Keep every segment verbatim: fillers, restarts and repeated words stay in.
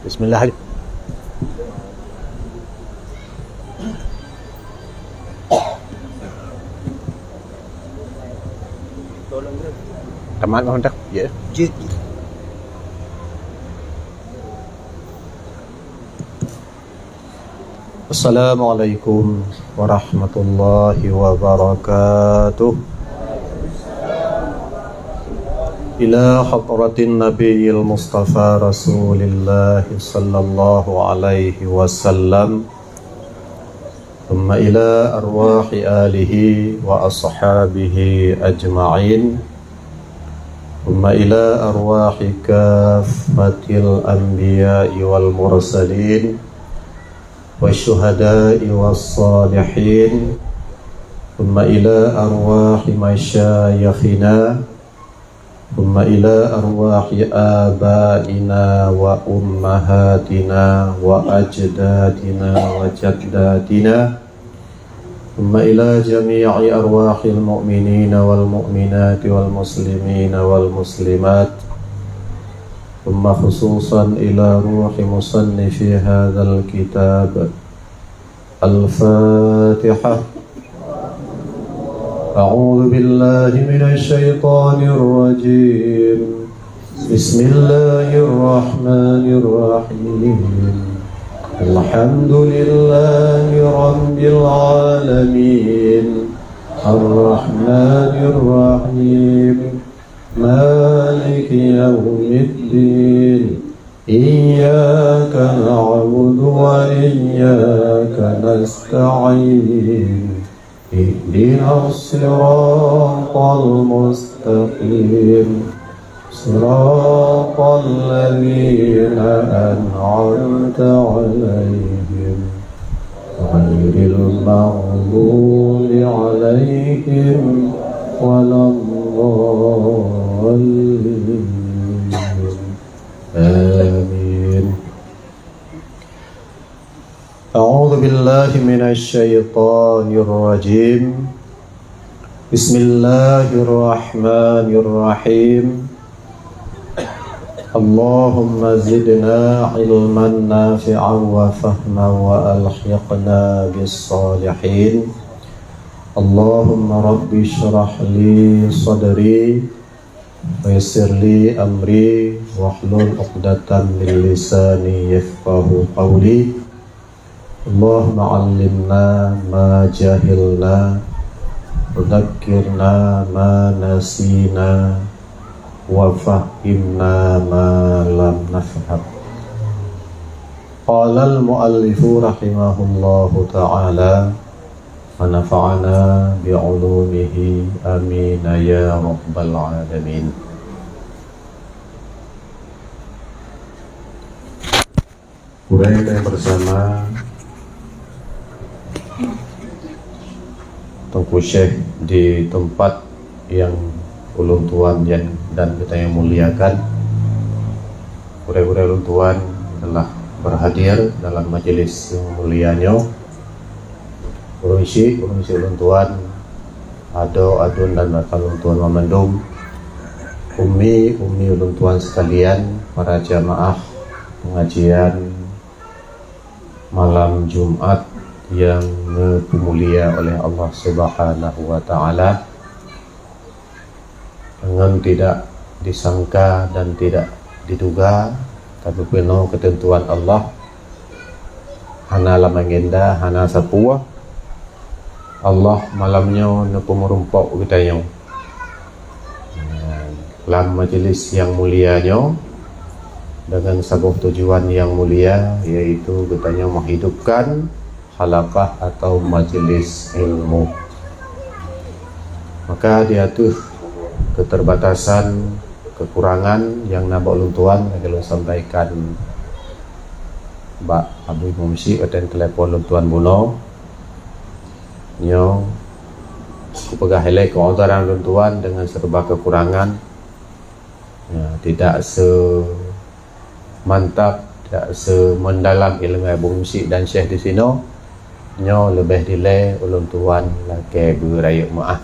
Bismillah. Tamat mah dah. Ya. Jeuet. Assalamualaikum warahmatullahi wabarakatuh. Ila hadratin Nabiyil Mustafa Rasulillah sallallahu alaihi wasallam. Thumma ila arwahi alihi wa ashabihi ajma'in. Thumma ila arwahi kaffatil anbiya'i wal mursalin, wasyuhada'i was salihin. Thumma ila arwahi masyayikhina. Thumma ila arwahi abaina wa ummahatina wa ajdadina wa jaddatina. Thumma ila jami'i arwahil mu'minina wal mu'minati wal muslimina wal muslimat. Thumma khususan ila ruhi musannifi hadzal kitab. Al-Fatihah. A'udzu billahi minasy syaithanir rajim. Bismillahirrahmanirrahim. Alhamdulillahi rabbil alamin. Arrahmanirrahim. Maliki yaumiddin. Iyyaka na'budu wa iyyaka nasta'in. Ihdinas siratal mustaqim. Siratal ladzina an'amta 'alaihim, ghairil maghdubi 'alaihim waladdallin. Amin. A'udzu billahi minasy syaithanir rajim. Bismillahirrahmanirrahim. Allahumma zidna ilman nafi'an wa fahman wa alhiqna bis salihin. Allahumma rabbi shrah li sadri wa yassir li amri wahlul 'uqdatam min lisani yafqahu qawli. Allahumma 'allimna ma jahilna, wa dzakkirna ma nasina, wa fahhimna ma lam nafham. Qala al-mu'allifu rahimahullahu ta'ala, wa nafa'ana bi 'ulumihi, amin ya rabbal alamin. Gurèe-gurèe bersama Teungku Syekh di tempat yang ulôn tuan dan, dan geutanyoe muliakan. Gurèe-gurèe ulôn tuan telah berhadir dalam majelis yang mulia nyoe. Ureueng syik, ureueng syik ulôn tuan, adoe, aduen dan rakan ulôn tuan banmandum, ummi, ummi ulôn tuan sekalian, para jamaah pengajian malam Jumat yang neupeumulia oleh Allah Subhanahu wa Ta'ala. Ngon tidak disangka dan tidak diduga, tapi peunoh keuteuntuan Allah, hana lam agenda, hana sapeue. Allah malam nyoe neupeumeurumpok geutanyoe lam majelis nyang mulia nyoe, dengan saboh tujuan yang mulia, yaitu geutanyoe menghidupkan halakah atau majelis ilmu. Maka di ateueh keterbatasan, kekurangan yang na bak ulôn tuan, lagée lôn sampaikan bak Abu Imum Syik ateueh telepon ulôn tuan bunoe. Nyoe kupeugah ilée keuudaran ulôn tuan dengan serba kekurangan. Ya, tidak semantap, tidak semendalam ilmu Abu Imum Syik dan Syekh di sinoe. Nyoe leubeh dilée ulôn tuan lakée beurayeuk meu'ah.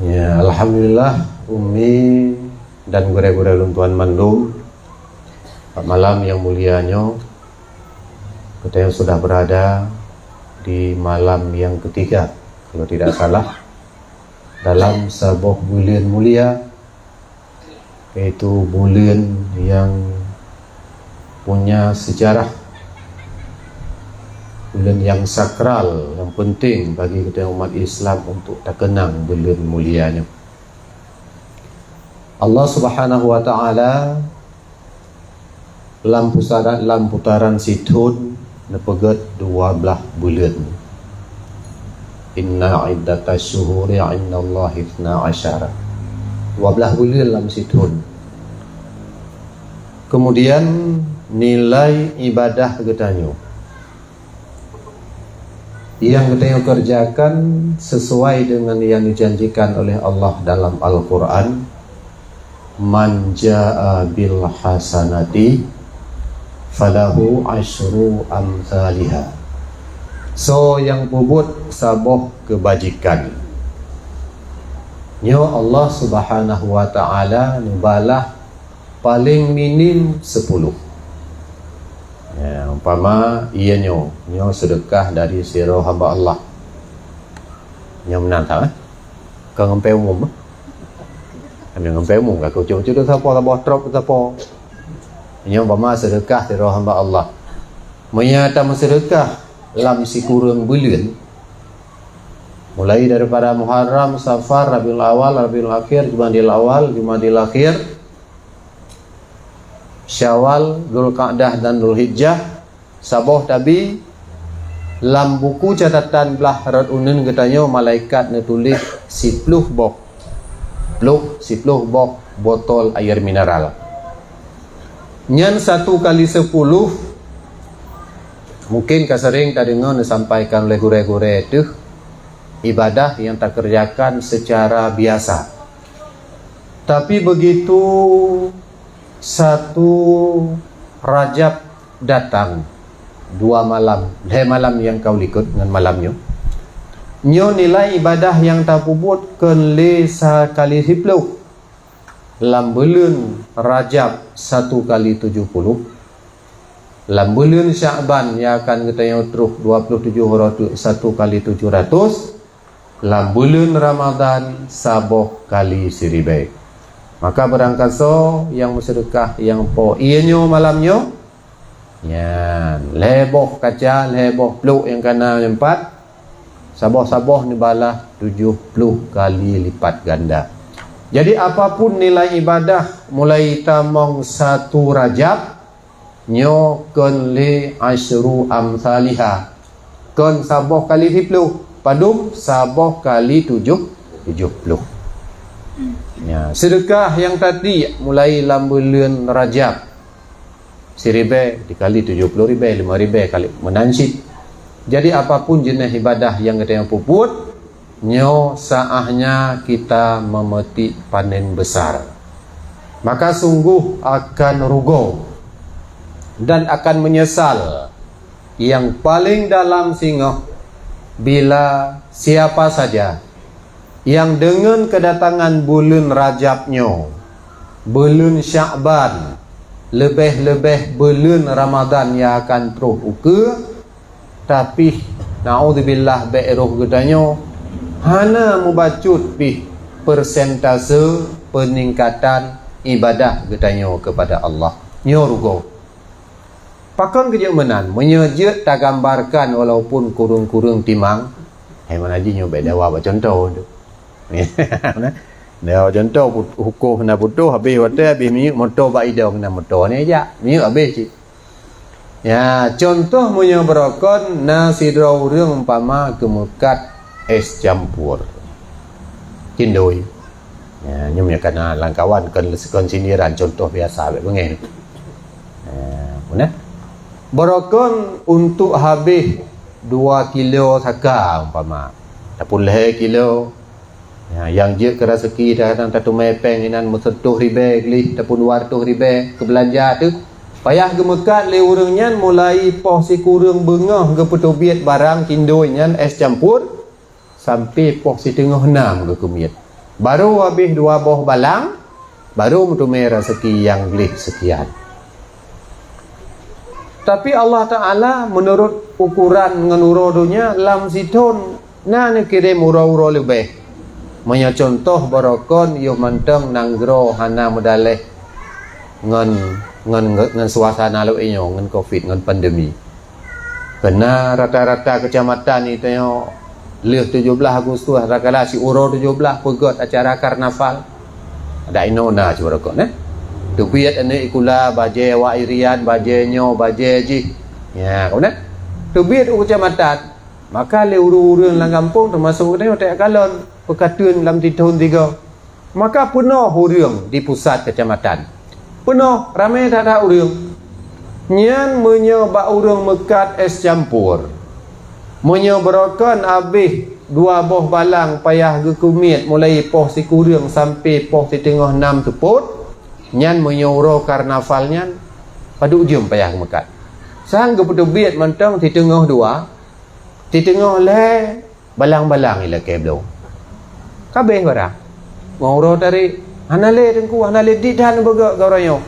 Ya, alhamdulillah, Umi dan gurée-gurée ulôn tuan mandum, bak malam yang mulia nyoe, kita yang sudah berada di malam yang ketiga, kalau tidak salah, dalam saboh buleuen mulia, yaitu buleuen yang punya sejarah, buleuen yang sakral, yang penting bagi kita umat Islam untuk takeunang buleuen mulia nyoe. Allah Subhanahu wa Ta'ala lam pusaran, lam putaran sithon neupeugét dua blaih buleuen. Inna iddatasy syuhuri 'indallahi itsna asyara. Dua blaih buleuen lam sithon. Kemudian nilai ibadah geutanyoe yang geutanyoe kerjakan sesuai dengan yang dijanjikan oleh Allah dalam Al-Quran, "Man jaa bil hasanati falahu asyru amthaliha." So yang peubuet saboh keubajikan, nyoe Allah Subhanahu wa Ta'ala neubalah paléng minim sepuluh. Ya, umpama iya nyoe, nyoe seudeukah dari sidroe hamba Allah. Nyoe meunan that, eh? Ka ngon pée umum, eh? Kami ngon pée umum, ka kucok-cok sapo, saboh trok sapo. Nyoe umpama seudeukah sidroe hamba Allah. Meunyo tameuseudeukah lam sikureueng buleuen, mulai daripada Muharram, Safar, Rabiul Awal, Rabiul Akhir, Jumadil Awal, Jumadil Akhir, Syawal, Dzulqa'dah dan Dzulhijjah, saboh tabi, lam buku catatan blah rot uneun geutanyoe malaikat neutuléh siploh boh, ploh, siploh boh botol air mineral. Nyan satu kali sepuluh, mungkin ka sering tadeungoe neusampaikan lé gurée-gurée teuh, ibadah yang takerjakan secara biasa. Tapi begitu satu Rajab datang, dua malam, lhée malam nyang ka likot ngon malam nyoe, nyoe nilai ibadah nyang tapeubuet kon lé sakali siploh. Lam buleuen Rajab satu kali tujoh ploh, lam buleuen Sya'ban nyang akan geutanyoe troh dua ploh tujoh uroe teuk satu kali tujoh ratus, lam buleuen Ramadhan saboh kali siribée. Maka beurangkasoe nyang meuseudeukah nyang po ié nyoe malam nyoe, nyan lhée boh kaca, lhée boh pluk nyang kana nyan pat, saboh-saboh neubalah tujoh ploh kali lipat ganda. Jadi apapun nilai ibadah mulai tamong satu Rajab, nyoe kon lé asyru amsaliha, kon saboh kali siploh, padum saboh kali tujoh, tujoh ploh. Ya, seudeukah nyang tadi mulai lam buleuen Rajab, siribée dikali tujoh ploh ribée, lima ribée kali meunan cit. Jadi apapun jeuneh ibadah nyang geutanyoe peubuet, nyoe saatnya kita memetik panen besar. Maka sungguh akan rugoe dan akan menyesal yang paling dalam singoh bila siapa saja yang deungon keudatangan buleuen Rajab nyoe, buleuen Sya'ban, leubeh-leubeh buleuen Ramadhan nyang akan troh ukeue, tapi, naudzubillah, bék roh geutanyoe hana mubacut pih persentase peuningkatan ibadah geutanyoe keupada Allah. Nyoe rugoe. Pakon keu jeuet meunan? Meunyoe jeuet tagambarkan walaupun kureueng-kureueng timang, hai meunan jih nyoe bék dawa bak cuntoh tu. Ya, contoh put-, huköm hana putôh, habéh watèe, habéh minyeuk moto bak idong, na moto ni jak, minyeuk habéh cit. Ya, contoh meunyoe beurokon na sidroe ureuëng umpama geumeukat és campur. Cindoi. Ya, nyoe meunyoe kana lam kawan kon, kon sindiran, contoh biasa bèk beungéh. Ya, beuna. Beurokon untuk habéh dua kilo saka umpama. Ataupun lhèe kilo. Ya, nyang jeuet keu raseuki kadang-kadang tateumé péng inan meuseutoh ribèe gleh ataupun dua reutôh ribèe keu beulanja teuh. Payah geumeukat lé ureuëng nyan mulai poh sikureueng beungoh geupeuteubiet barang cindoi nyan és campur, sampai poh siteungoh nam geukeumiet. Barô habéh dua boh balang, barô meuteumé raseuki nyang gleh seukian. Tapi Allah Taala meunurot ukuran ngon uroe donya lam sithon na neukirém uroe-uroe leubeh. Meunyoe contoh beurokon yoh mantong nanggroe hana meudaléh ngon, ngon, ngon suasana lôn inyoe, ngon covid, ngon pandemi. Keunan rata-rata keucamatan itanyoe lheueh tujoh blaih Agustus, rata-rata siuroe tujoh blaih peugöt acara karnaval. Adak inoe na cit beurokon, eh. Teubiet aneuk sikula bajée awak Irian, bajée nyoe, bajée jih. Ya, keunan teubiet u keucamatan. Maka lé ureuëng-ureuëng lam gampông teumasok geutanyoe tajak kalon peukateuen lam sithon tiga. Maka peunoh ureuëng di pusat keucamatan. Peunoh, ramé that-that ureuëng. Nyan meunyoe bak ureuëng meukat és campur. Meunyoe beurokon habéh dua boh balang payah geukeumiet mulai poh sikureueng sampai poh siteungoh nam seupôt, nyan meunyoe uroe karnaval nyan padub jeuem payah geumeukat. Sang geupeuteubiet mantong siteungoh dua, siteungoh lhée, balang-balang ilakée bloe. Kabéh barang. Ngon uroe tarek, hana lé teungku, hana lé dit that neubeugot geutanyoe.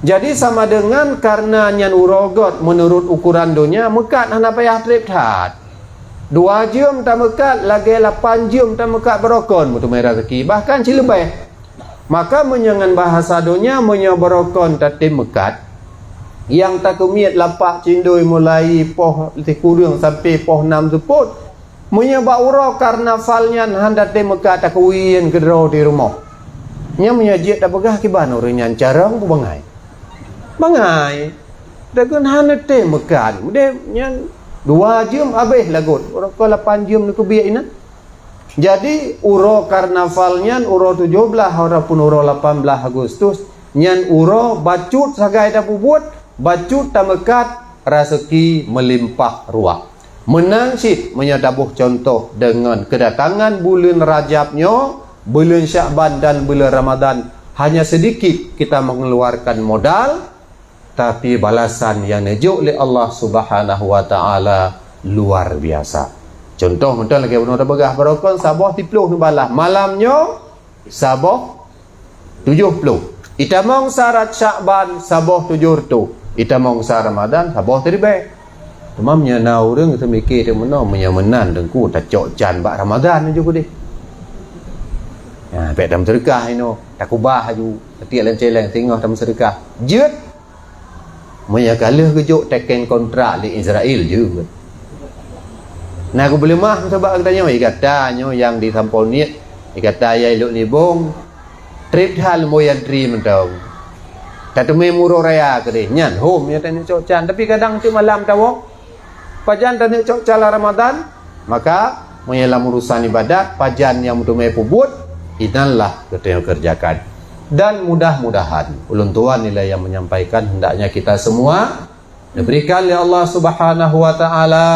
Jadi sama deungon kareuna nyan uroe göt meunurot ukoran donya, meukat hana payah treb that. Dua jeuem tameukat lagée lapan jeuem tameukat beurokon meuteumé raseuki, bahkan sileubeh. Maka meunyoe ngon bahasa donya, meunyoe beurokon tatem meukat, nyang takeumiet lapak cindoi mulai poh sikureueng sampai poh nam seupôt, meunyoe bak uroe karnaval nyan hana tatem meukat, takeuwien keudroe di rumoh. Nyan meunyoe jeuet tapeugah kiban ureuëng nyan carông peubangai. Bangai. Takheun hana tem meukat. Meudeh nyan dua jeuem habéh lagot. Beurokon lapan jeuem neukeubiet inan. Jadi, uroe karnaval nyan, uroe tujoh blaih ataupun uroe lapan blaih Agustus, nyan uroe bacut sagai tapeubuet, bacut tameukat, raseuki meulimpah ruah. Meunan cit meunyoe taboh cuntoh deungon keudatangan buleuen Rajab nyoe, buleuen Syakban dan buleuen Ramadhan, hanya sedikit kita mengeluarkan modal, tapi balasan nyang neujok lé Allah Subhanahu wa Ta'ala luar biasa. Cuntoh mantong lagée bunoe tapeugah, beurokon saboh siplôh neubalah, malam nyoe saboh tujoh plôh. Itamong sa Syakban saboh tujoh reutôh, itamong sa Ramadhan saboh siribée. Teuma meunyoe na ureuëng teumike teumeunoe, meunyoe meunan teungku tacok can bak Ramadhan ju keudeh. Nah, bék tameuseudeukah inoe, takubah aju, tatiek lam céléng teungoh tameuseudeukah. Jeuet. Meunyoe ka lheueh geujok teken kontrak lé Israel jeuet. Na geubeuleumah meusabat geutanyoe, gata nyoe nyang disampoe niet, gata yai lok nibong, treb that lumboi antri mantong. Tateumé uroe raya keudeh, nyan hom nyang taneuk cok can, tapi kadang teuk malam tawoe. Pajan taneuk cok can lam Ramadhan, maka meunyoe lam urusan ibadat, pajan nyang meuteumé peubuet, inanlah geutanyoe kerjakan. Dan mudah-mudahan, ulôn tuan nilai yang menyampaikan, hendaknya kita semua diberikan oleh Allah Subhanahu wa Ta'ala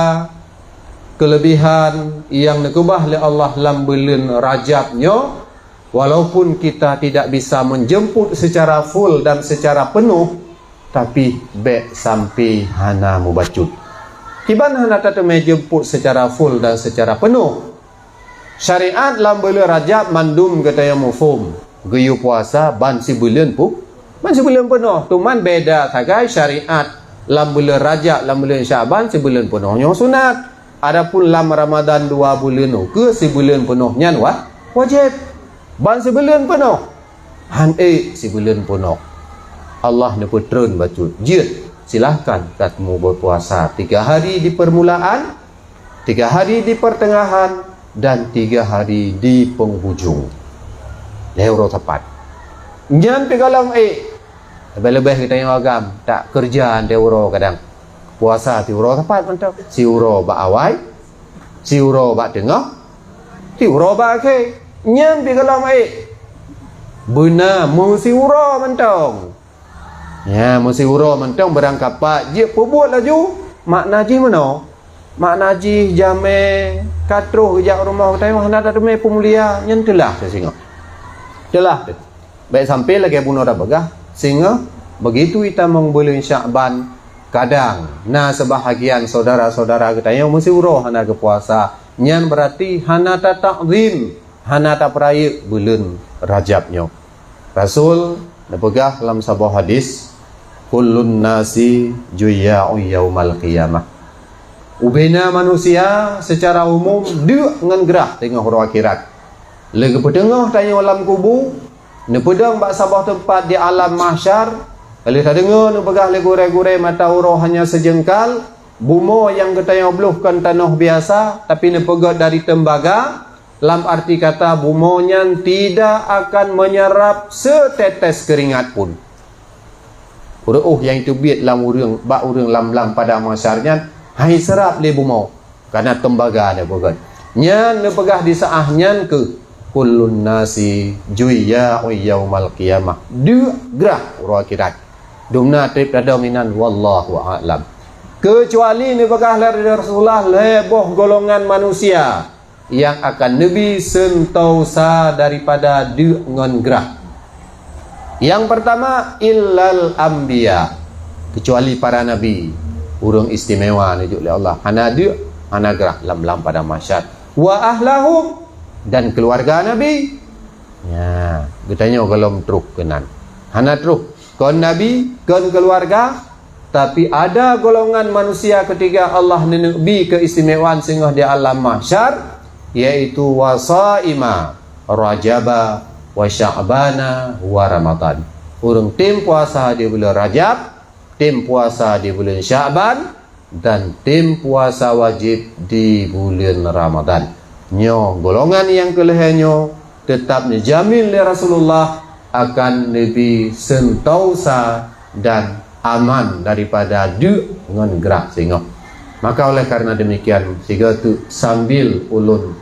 kelebihan yang neukeubah oleh Allah lam buleuen Rajab nyoe, walaupun kita tidak bisa menjemput secara full dan secara penuh, tapi bék sampai hana mubacut. Kiban hana tateumé jemput secara full dan secara penuh. Syariat lam buleuen Rajab mandum geutanyoe muphom, geuyue puasa ban sibuleuen pu-, ban sibuleuen peunoh. Teuma beda sagai syariat lam buleuen Rajab, lam buleuen Syakban sibuleuen peunoh nyoe sunat. Adapun lam Ramadhan dua buleuen ukeue sibuleuen peunoh nyan wa-, wajéb. Ban sibuleuen peunoh. Han ék sibuleuen peunoh. Allah neupeutreun bacut. Silahkan kamu berpuasa tiga hari di permulaan, tiga hari di pertengahan, dan tiga hari di penghujung. Lhèe uroe sapat. Nyan pih gohlom ék. Leubeh-leubeh geutanyoe agam, takeureuja lhèe uroe kadang. Puasa siuroe sapat mantong. Siuroe bak awai, siuroe bak teungoh, siuroe bak akhé. Nyan pih gohlom ék. Beuna meusiuroe mantong. Ya, meusiuroe mantong beurangkapat jeuet peubuet laju, makna jih meunoe. Makna jih jamé ka troh geujak rumoh geutanyoe hana tateumé peumulia, nyan teulah teuh singoh. Teulah teuh. Bèk sampoe lagèe bunoe tapeugah, singoh begitu itamong buleuen Syakban, kadang na seubahagian syedara-syedara geutanyoe meusiuroe hana geupuasa, nyan beurati hana tatakzim, hana tapeurayeuk buleuen Rajab nyoe. Rasul neupeugah lam saboh hadis, "Kullun nasi juyya'u yaumal qiyamah." Ubena manusia seucara umum deuk ngon grah teungoh uroe akhirat. Lé geupeuteungoh tanyoe lam kubu, neupeudong bak saboh teumpat di alam mahsyar, ka lheueh tadeungoe neupeugah lé gurèe-gurèe mata uroe hanya seujeungkal, bumoe nyang geutanyoe bloh kon tanoh biasa, tapi neupeugöt dari teumbaga, lam arti kata bumoe nyan tidak akan menyerap setetes keuringat pun. Reuôh nyang teubiet lam ureueng, bak ureueng lam, lam padang mahsyar nyan, han jiseurap lé bumoe, kareuna teumbaga neupeugöt. Nyan neupeugah di saát nyan keuh, "Kullun nasi juyya'u yaumal qiyamah." Deuk grah uroe akhirat. Dumna trép tadong inan, wallahu a'lam. Keucuali neupeugah lé Rasulullah lhèe boh golongan manusia nyang akan neubi seuntosa daripada deuk ngon grah. Nyang peurtama, illal anbiya, keucuali para nabi, ureueng istimewa neujok lé Allah, hana deuk, hana grah lam, lam padang mahsyar. Wa ahlahum, dan keuluwarga nabi. Nya, geutanyoe gohlom troh keunan. Hana troh, kon nabi, kon keuluwarga, Tapi ada golongan manusia ketiga Allah neuneuk bi keuistimewaan singoh di alam mahsyar, yaitu wa shaima Rajaba wa Sya'bana wa Ramadan. Ureuëng tem puasa di buleuen Rajab, tem puasa di buleuen Sya'ban, dan tem puasa wajéb di buleuen Ramadan. Nyoe golongan nyang keulhèe nyoe teutap neujamin lé Rasulullah akan neubi seuntosa dan aman daripada deuk ngon grah singoh. Maka oleh karena demikian, sigoe teuk sambil ulôn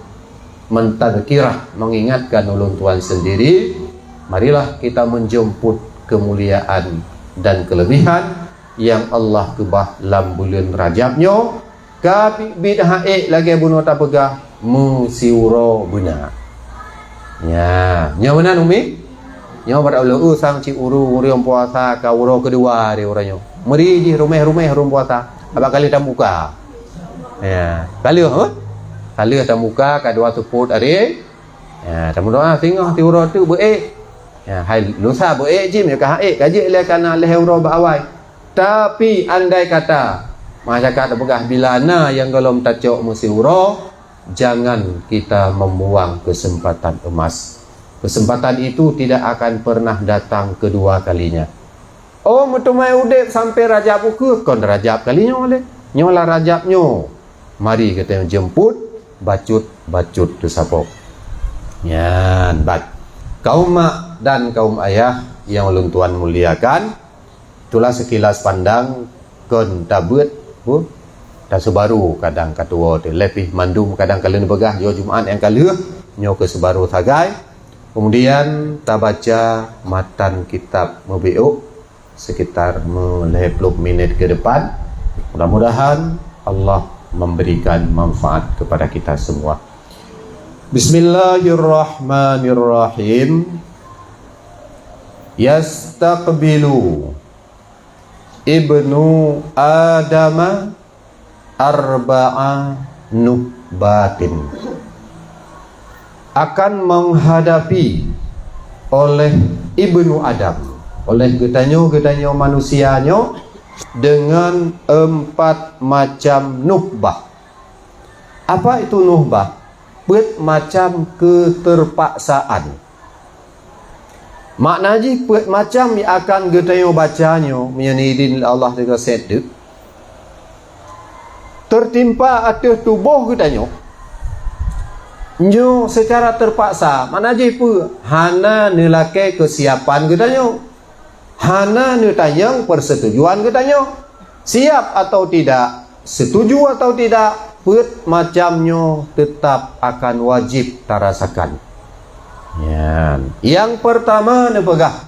mentazkirah, mengingatkan ulôn tuan sendiri, marilah kita menjemput kemuliaan dan kelebihan yang Allah keubah lam buleuen Rajab nyoe, ka biet-biet han ék lagée bunoe tapeugah meusiuroe beuna. Nya, nyoe meunan Umi? Nyoe bak ulôn usang cit ureuëng-ureuëng puasa ka uroe keudua di uroe nyoe. Meuri jih ruméh-ruméh ureuëng puasa. Abak ka lheueh tamuka. Ya, ka lheueh, eh? Ka lheueh tamuka ka dua seupôt hari. Ya, tameudoa singoh siuroe teuk beuék. Ya, hai lusa beuék jih, meunyoe ka han ék, ka jeuet lé kana lhée uroe bak awai. Tapi andai kata masyarakat tapeugah bila na nyang gohlom tacok meusiuroe, jangan kita membuang kesempatan emas. Kesempatan itu tidak akan pernah datang kedua kalinya. Oh, meuteumé udeb sampoe Rajab ukeue, kon Rajab kali nyoe lé. Nyoe lah Rajab nyoe. Mari geutanyoe jemput bacut-bacut teusaboh. Nyan, bat. Kaum mak dan kaum ayah nyang ulôn tuan muliakan, itulah sekilas pandang kon tabeuet, bu, taseubaru kadang ka tuwoe teuh. Lé pih mandum kadang ka lheueh neupeugah, yoh Jumat nyang ka lheueh, nyoe keu seubaru sagai. Kemudian tabaca matan kitab meubiôk sekitar meulhée ploh minit ke depan. Mudah-mudahan Allah memberikan manfaat kepada kita semua. Bismillahirrahmanirrahim. Yastaqbilu ibnu Adama arba'a nuhbatin. Akan menghadapi oleh ibnu Adam, oleh geutanyoe, geutanyoe manusia nyoe, dengan empat macam nuhbah. Apa itu nuhbah? Peuet macam keuteurpaksaan. Makna jih peuet macam nyang akan geutanyoe baca nyoe, meunyoe idin Allah teuka sét teuk, teutimpa ateueh tuboh geutanyoe, Nyoe seucara teupaksa, makna jih peue? Hana neulakée keusiapan geutanyoe. Hana neutanyong peusetujuan geutanyoe. Siap atau tidak, setuju atau tidak, peuet macam nyoe teutap akan wajéb tarasakan. Nyan. Nyang peurtama neupeugah,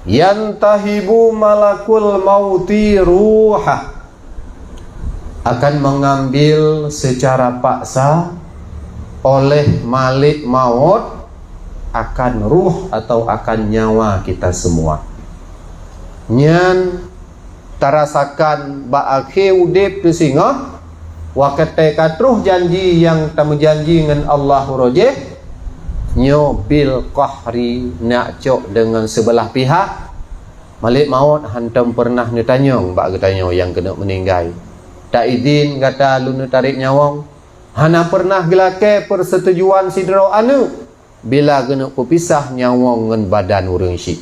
"Yantahibu malakul mauti ruhah." Akan mengambil secara paksa oleh Malik Maut akan ruh atau akan nyawa kita semua. Nyan tarasakan bak akhé udeb teusingoh, watée ka troh janji nyang tameujanji ngon Allah uroe jéh, nyoe bil qahri, neujak cok deungon seubeulah pihak. Malik Maut hantom peureunah neutanyong bak geutanyoe nyang keuneuk meuninggai, "Taizin gata lôn neutarek nyawöng?" Hana peureunah geulakée peusetujuan sidroe aneuëk bila geuneuk peupisah nyawöng ngon badan ureuëng syiek.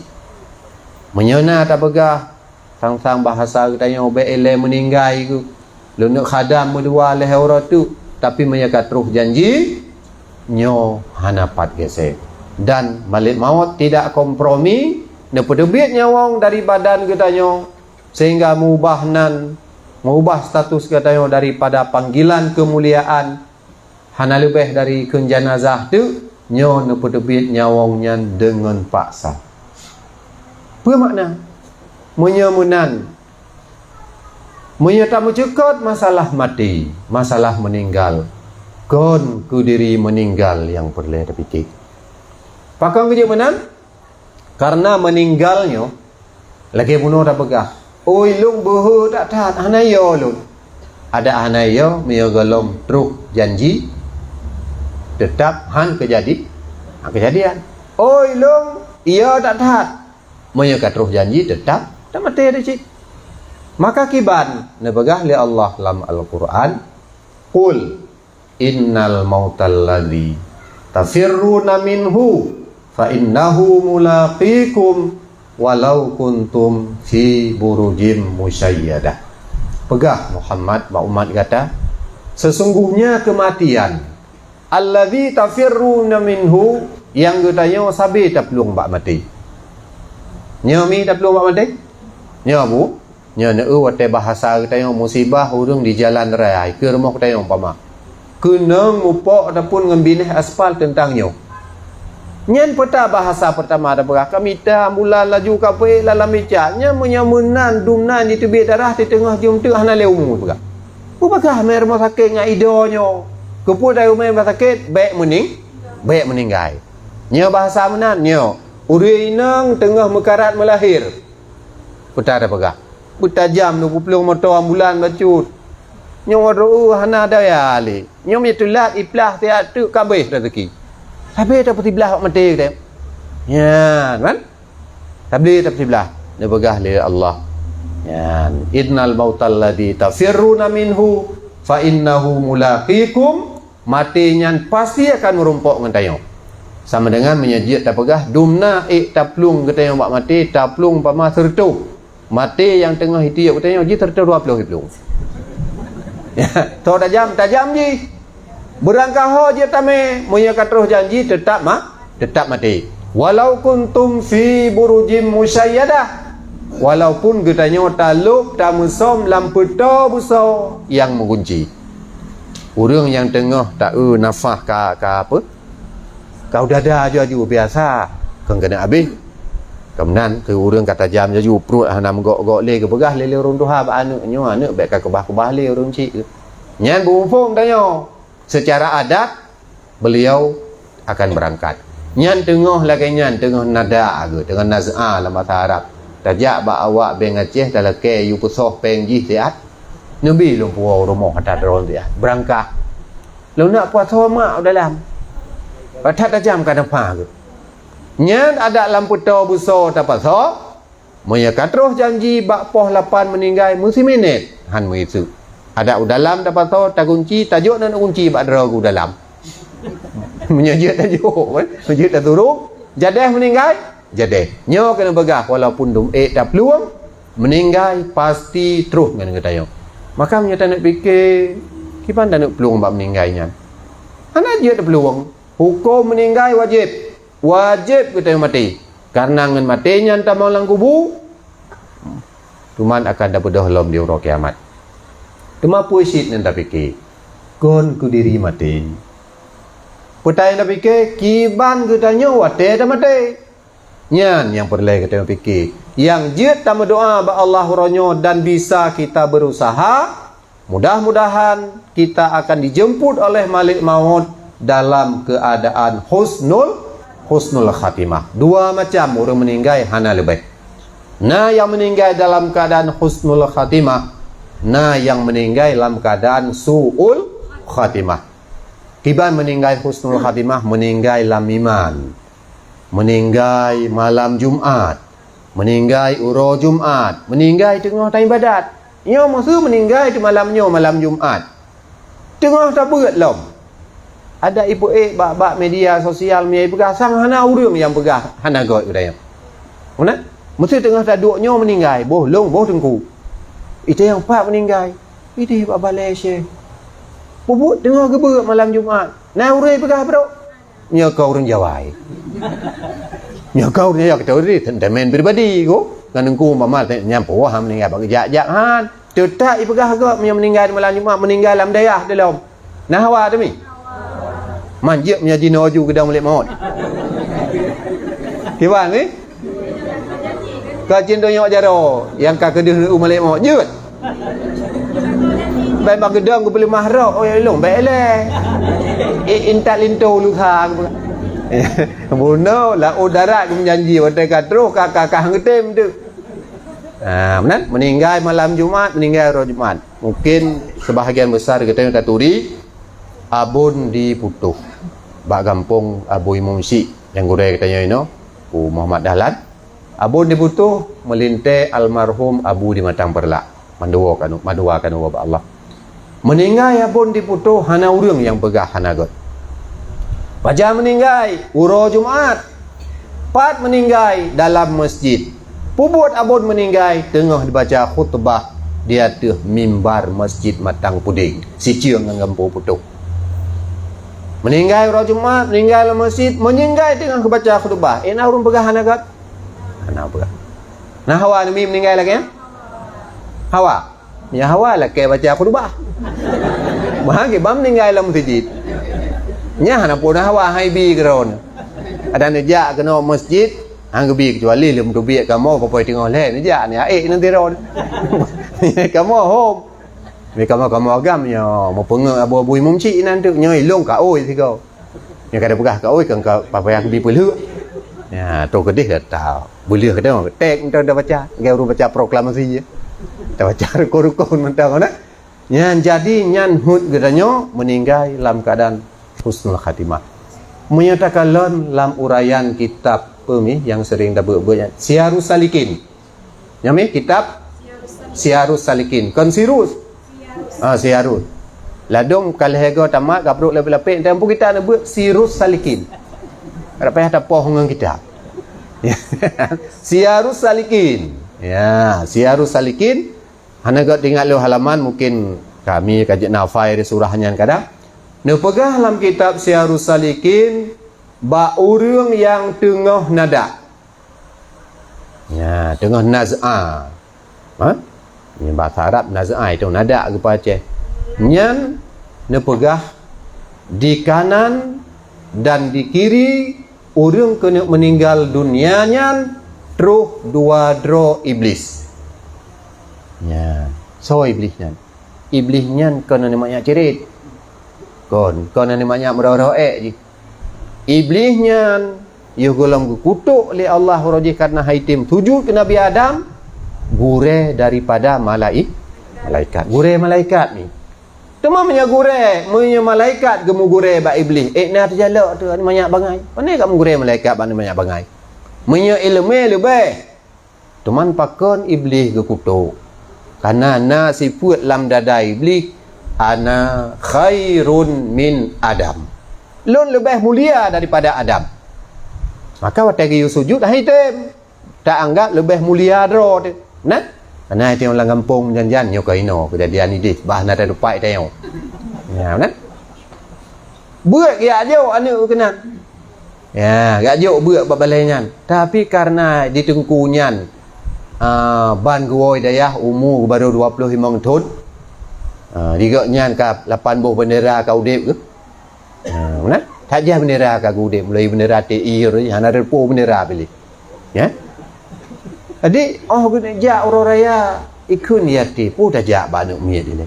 Meunyoe na tapeugah, sang-sang bahasa geutanyoe bék ilée meuninggai geuh, leuneuk khadam meudua lhée uroe teuk, tapi meunyoe ka troh janji, nyoe hana pat geusée. Dan Malik Maut tidak kompromi, neupeuteubiet nyawöng dari badan geutanyoe, sehingga meubah nan, meubah status geutanyoe daripada panggilan keumuliaan hana leubeh dari kheun janazah teuk, nyoe neupeuteubiet nyawöng nyan deungon paksa. Peue makna? Meunyoe meunan, meunyoe tameucukot masalah maté, masalah meuninggal, kon keu diri meuninggal nyang peureulée tapike. Pakon geujeuet meunan? Kareuna meuninggal nyoe lagée bunoe tapeugah, "Oi, lôn beuhe that-that, hana yo lôn." Adak hana yo, meunyoe gohlom troh janji, teutab han keujadi, han keujadian. "Oi, lôn yo that-that," meunyoe ka troh janji, teutab tamaté cit. Maka kiban neupeugah lé Allah lam Al-Qur'an, "Qul innal mautal ladzi tafirruna minhu fa innahu mulaqikum walau kuntum fi burujim musyayyadah." Peugah Muhammad bak umat gata, "Seusunggohnya keumatian, alladzi tafirruna minhu, nyang geutanyoe sabe taplueng bak maté." Nyoe mi taplueng bak maté? Nyoe bu? Nyoe neueu watée bahasa geutanyoe musibah ureuëng di jalan raya, ikeue rumoh geutanyoe umpama. Keunong mupok ataupun ngon binéh aspal teuntang nyoe. Nyan peue ta bahasa peurtama tapeugah, "Ka mita ambulan laju ka peuék lam micak." Nyan meunyoe meunan dum nan jiteubiet darah di teungoh jeuem teuk hana lé umu peugah. Peue peugah mé rumoh sakét ngon ido nyoe? Keupeue dayume rumoh sakét? Bék meuning-, bék meuninggai. Nyoe bahasa meunan, nyoe. Ureuëng inong teungoh meukarat meulahé. Peue ta tapeugah? Beutajam neupeuplong moto ambulan bacut. Nyoe droe hana daya lé. Nyoe meuteulat iplah siat teuk ka abéh rezeki. Sabe tapeusiblah bak maté teuh. Nyan kan? Sabe tapeusiblah. Neupeugah lé Allah. Nyan, "Innal mautal ladzi tafirruna minhu fa innahu mulaqikum." Maté nyan pasti akan meurumpok ngon tanyoe. Sama dengan meunyoe jeuet tapeugah, dum na ék taplueng geutanyoe bak maté, taplueng umpama seureutôh. Maté nyang teungoh itiek geutanyoe jih seureutôh dua ploh jiplueng. Toh tajam, tajam jih. Beurangkaho jeuet tamé, meunyoe ka troh janji, teutab ma-, teutab maté. "Walau kuntum fi burujim musyayyadah." Walaupun geutanyoe talôb tameusom lam peutoe beusoe nyang meugunci. Ureuëng nyang teungoh ta-eu nafah ka, ka apa? Ka udada aju-aju biasa, kon keuneuk abéh. Keumeunyan keu ureuëng ka tajam aju pruet hana meugok-gok lé geupeugah lé, lé ureuëng tuha bak aneuëk nyoe, "Aneuëk bék ka keubah-keubah lé ureuëng chik." Nyan beumuphom tanyoe. Seucara adat, beliau akan beurangkat. Nyan teungoh lagée nyan, teungoh nada geuh, teungoh naz'a lam basa Arab. Tajak bak awak beng Aceh, talakée yue peusoh péng jih siat. Neubi lôn puwoe u rumoh ata droe siat. Beurangkat. Lôn nak puwoe mak u dalam. Pat that tajam ka neupah geuh. Nyan adat lam peutoe beusoe tapasoe. Meunyoe ka troh janji bak poh lapan meuninggai, meusiminét han meuiseuk. Adak u dalam tapasoe, tagunci, tajok nan gunci bak droe geuh u dalam. Meunyoe jeuet tajok, kan? Meunyoe jeuet tasuruh, jadeh meuninggai, jadeh. Nyoe keuneuk peugah, walaupun dum ék taplueng, meuninggai pasti troh ngon geutanyoe. Maka meunyoe taneuk pike, kiban taneuk plueng bak meuninggai nyan. Hana jeuet peuluwang. Hukôm meuninggai wajéb. Wajéb geutanyoe maté. Kareuna ngon maté nyan tamong lam kubu, teuma akan tabeudôh lom di uroe kiamat. Teuma peue cit nyang tapike, kon keu diri maté. Peue nyang tapike, kiban geutanyoe watée tamaté. Nyan nyang peureulée geutanyoe pike. Nyang jeuet tameudoá bak Allah uroe nyoe dan bisa kita berusaha, mudah-mudahan kita akan dijemput oleh Malek Maut dalam keadaan husnul, husnul khatimah. Dua macam ureuëng meuninggai hana leubeh. Na nyang meuninggai dalam keadaan husnul khatimah, na nyang meuninggai lam keadaan su'ul khatimah. Kiban meuninggai husnul khatimah, meuninggai lam iman. Meuninggai malam Jumat, meuninggai uroe Jumat, meuninggai teungoh taibadat. Nyoe meuseu meuninggai di malam nyoe, malam Jumat, teungoh tabeuet lom. Ada ipeuék bak, bak media sosial, meunyoe ipeugah sang hana ureuëng nyang peugah hana göt geutanyoe. Meunan? Meuseu teungoh taduek nyoe meuninggai, boh lông, boh teungku. Ita nyang pat meuninggai. Ideh bak balée syeh. Peubuet teungoh geubeuet malam Jumat. Na ureuëng peugah brok. Nyoe ka ureuëng Jawa, eh. Nyoe ka ureuëng Jawa, kita ureuëng sentimen pribadi ko. Ngon Teungku Muhammad nyang puah meuninggai bak geujak-jak han. Teutap ipeugah gob meunyoe meuninggai di malam Jumat, meuninggai lam dayah dilom. Na hawa teuh mi? Manjeuet meunyoe jinoe ju geudong Malek Maut. Kiban, eh? Ka cit doyok jaroe nyang ka keudeuh u Malek Maut jeuet. Bèk bak geudong geupeuleumah rok, oh ya long bèk lé. Eh, intat linto lusa. Bunoe laôt darat geumeujanji watèe ka troh ka ka ka ngeutem tu. Ha, meunan meuninggai malam Jumat, meuninggai uroe Jumat. Mungkin sebahagian besar geutanyoe taturi Abon di Putoh bak gampông Abu Imum Syik nyang gurèe geutanyoe inoe, Abu Muhammad Dahlan. Abon di Putoh meulintèe almarhum Abu di Matang Peureulak. Mandua kanu, mandua kanu bak Allah. Meuninggai Abon di Putoh hana ureuëng nyang peugah hana göt. Pajan meuninggai, uroe Jumat. Pat meuninggai, dalam masjid. Peubuet Abon meuninggai teungoh dibaca khutbah di ateueh mimbar Masjid Matang Pudeng, siceue ngon gampông Putoh. Meuninggai uroe Jumat, meuninggai lam masjid, meuninggai teungoh geubaca khutbah. Eh, na ureuëng peugah hana göt? Hana peugah. Na hawa neumi meuninggai lagèe nyan? Hawa. Nyan hawa lakèe baca khutbah. Bah kiban meuninggai lam masjid. Nyan hana peue na hawa hai bi keudroe. Adak neujak keunoe masjid, han geubi keucuali lom teubiet kamoe, peue-peue teungoh lhèe neujak ni aék nan sidroe. Kamoe hom. Ni kamoe-kamoe agam nyoe, meupeungeut abu-abu imum cik nan tu, nyoe ilong ka oi sigoe. Nyoe ka dipeugah ka oi, kan ka payah geubi peulheuek. Ya, tu keudeh dah ta beuleueh ka tengok. Tek entah dah baca, lagèe ureuëng baca proklamasi je. Dah baca rukun-rukun mantong kan. Nyan jadi nyan hut geutanyoe meuninggai lam keuadaan husnul khatimah. Meunyoe takalon lam uraian kitab peumi nyang sering tabeuet-beuet nyan, Siyarus Salikin. Nyan mi kitab Siyarus Salikin. Kon Sirus. Ah, Siyarus. Ladôm ka lhèe goe tamat, ka brok lapék-lapék, dan pun kita neubeuet Sirus Salikin. Rak payah tapoh ngon kita. Siyarus Salikin. Ya, Siyarus Salikin. Hana göt ingat lôn halaman, mungkin kami ka jeuet na hafai di surah nyan kadang. Neupeugah lam kitab Siyarus Salikin bak ureuëng nyang teungoh nadak. Nya, teungoh naz'a. Ha? Nyan bahasa Arab naz'a itu nadak geupace. Nyan neupeugah di kanan dan di kiri ureuëng keuneuk meuninggal dunia nyan troh dua droe Iblis. Nya, soe Iblis nyan? Iblis nyan kon aneuk manyak cirit. Kon, kon aneuk manyak meurôh-rôh ék jih. Iblih nyan yoh gohlom geukutok lé Allah uroe jih kareuna han item sujud keu Nabi Adam, gurée daripada malai-, malaikat. Gurée malaikat ni. Teuma meunyoe gurée, meunyoe malaikat geumeugurée bak Iblih, ék na teujalok teuh aneuk manyak bangai. Pane ka meugurée malaikat bak aneuk manyak bangai? Meunyoe ileumé leubeh, Teuma pakon Iblih geukutok? Kareuna na sifeuet lam dada Iblih, "Ana khairun min Adam." Lôn leubeh mulia daripada Adam. Maka watée geuyue sujud, han item, taanggab leubeh mulia droe teuh. Nah, kareuna item lam gampông jan-jan nyoe ka inoe keujadian ideh, bah na tatupai tanyoe. Nya, nah. Beuet geujak jok aneuk keunan. Ya, geujak jok beuet bak balèe nyan. Tapi kareuna di teungku nyan, ah, ban geuwoe dayah umu baru dua ploh limong thon. Ah, di gobnyan ka lapan boh bendera ka udeb geuh. Ha, meunan? That jih bendera ka geuudeb, mulai bendera T I, hana reupôh bendera piléh. Ya? Jadi, oh, geuneuk jak uroe raya, ikheun yatim, peue tajak bak aneuk miet ilèe.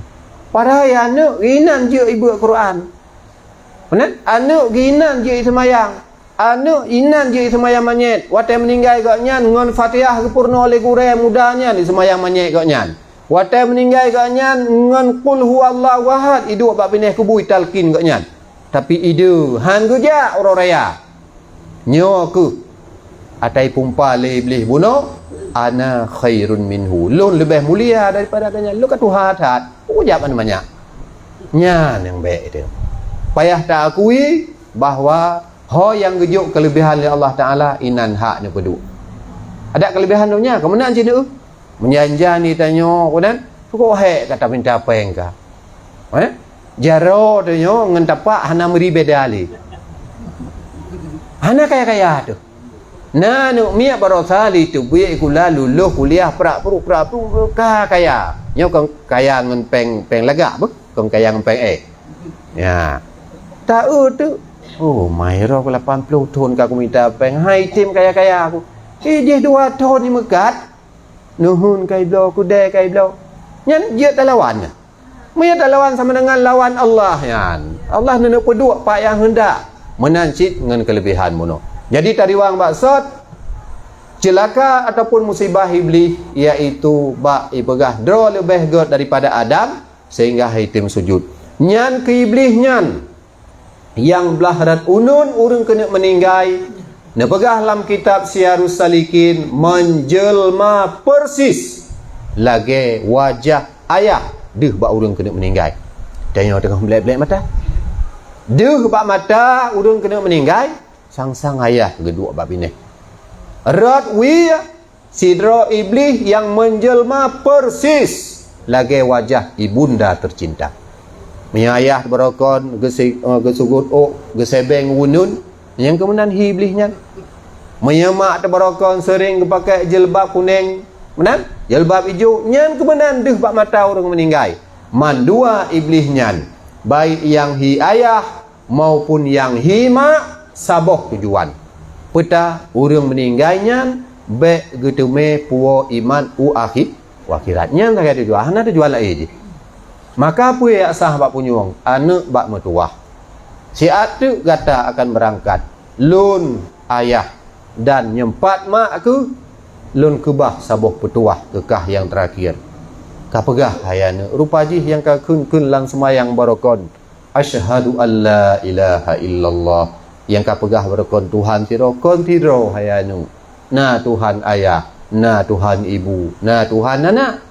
Padahai aneuk inan jeuet ibeuet Quran. Meunan? Aneuk inan jeuet iseumayang. Aneuk inan jeuet iseumayang manyét. Watèe meuninggai gobnyan, ngon Fatihah geupeurunoe lé gurèe muda nyan, iseumayang manyét gobnyan. Watèe meuninggai gobnyan, ngon Qul huwallahu ahad, iduek bak binéh kubu italkin gobnyan. Tapi ideuh han geujak uroe raya. Nyoe keuh ata ipumpa lé Iblih bunoe, "Ana khairun minhu." Lôn leubeh mulia daripada gobnyan. Lôn ka tuha that. Peue jak ban manyak. Nyan nyang bèk itu. Payah taakui bahwa ho nyang geujok keuleubehan lé Allah Taala inan hak neupeuduek. Adak keuleubehan donya, keu meunan cit neuh. Meujan-jan di tanyoe, keunan, pokok hék ka taminta péng ka. Eh? Jaroe tanyoe ngon tapak hana meuri beda lé. Hana kaya-kaya teuh. Na aneuk miet barosa lé teubiet sikula lulus kuliah prak pruek, prak pruek, ka kaya. Nyoe kon kaya ngon péng, péng lagak beuh, kon kaya ngon péng éh. Ya. Ta-eu teuh. Oh, mai roh lapan ploh thon ka kumita péng. Hai tem kaya-kaya aku. Eh, jih dua thon jimeukat. Nuhun kai bloe, keudè kai bloe. Nyan jeuet talawan nyan. Meunyo talawan sama dengan lawan Allah nyan. Allah neuneuk peuduek pat nyang heundak. Meunan cit ngon keuleubehan bunoe. Jadi tariwang bak sot, ceulaka ataupun musibah Iblih, yaitu bak ipeugah droe leubeh gét daripada Adam, sehingga hai tem sujud. Nyan keu Iblih nyan. Nyang blaih rot uneun ureuëng keuneuk meuninggai, neupeugah lam kitab Siyarus Salikin, menjelma persis lagée wajah ayah deuh bak ureuëng keuneuk meuninggai. Tanyoe teungoh blek-blek mata. Deuh bak mata ureuëng keuneuk meuninggai, sang-sang ayah geuduek bak binéh. Rot wie, sidroe Iblih nyang menjelma persis lagée wajah ibunda tercinta. Meunyoe ayah barokon geusi-, eh, geusugot ôk, geusebeng uneun, nyang keumeunan hi Iblih nyan. Meunyoe mak teubarokon seuring geupakai jilbab kuneng, meunan, jilbab ijo, nyan keumeunan deuh bak mata ureuëng meuninggai. Mandua Iblih nyan, baik nyang hi ayah maupun nyang hi mak saboh tujuan. Peue ta ureuëng meuninggai nyan bék geuteumé puwoe iman u akhi-, u akhirat. Nyan sagai tujuan, hana tujuan laén jih. Maka peue nyang sah bak punyueng, aneuëk bak meutuwah. Siat teuk gata akan beurangkat, lôn ayah dan nyumpat mak keuh, lôn keubah saboh peutuwah keu kah nyang teurakhir. Ka peugah hai aneuëk, rupa jih nyang ka kheun-kheun lam seumayang barokon, "Asyhadu an la ilaha illallah." Nyang ka peugah barokon Tuhan sidroe kon sidroe hai aneuëk. Na Tuhan ayah, na Tuhan ibu, na Tuhan anak.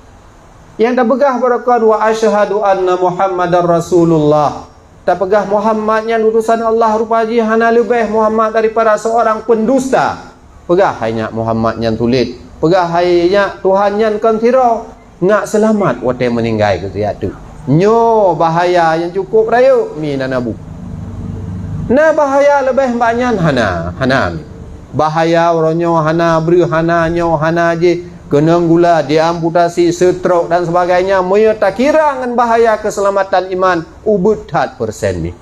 Nyang tapeugah barokon, "Wa asyhadu anna Muhammadar Rasulullah." Tapeugah Muhammad nyan utosan Allah, rupa jih hana leubeh Muhammad daripada seorang pendusta. Peugah hai nyak Muhammad nyan tuléh. Peugah hai nyak Tuhan nyan kon sidroe. Ngak seulamat watée meuninggai keu siat teuk. Nyoe bahaya nyang cukup rayeuk mi nan abu. Na bahaya leubeh bak nyan? Hana, hana mi. Bahaya uroe nyoe hana breuh, hana nyoe, hana jih, keunong gula, diamputasi, seutrok dan sebagainya. Meunyoe takira ngon bahaya keuseulamatan iman, ubit that persen mi.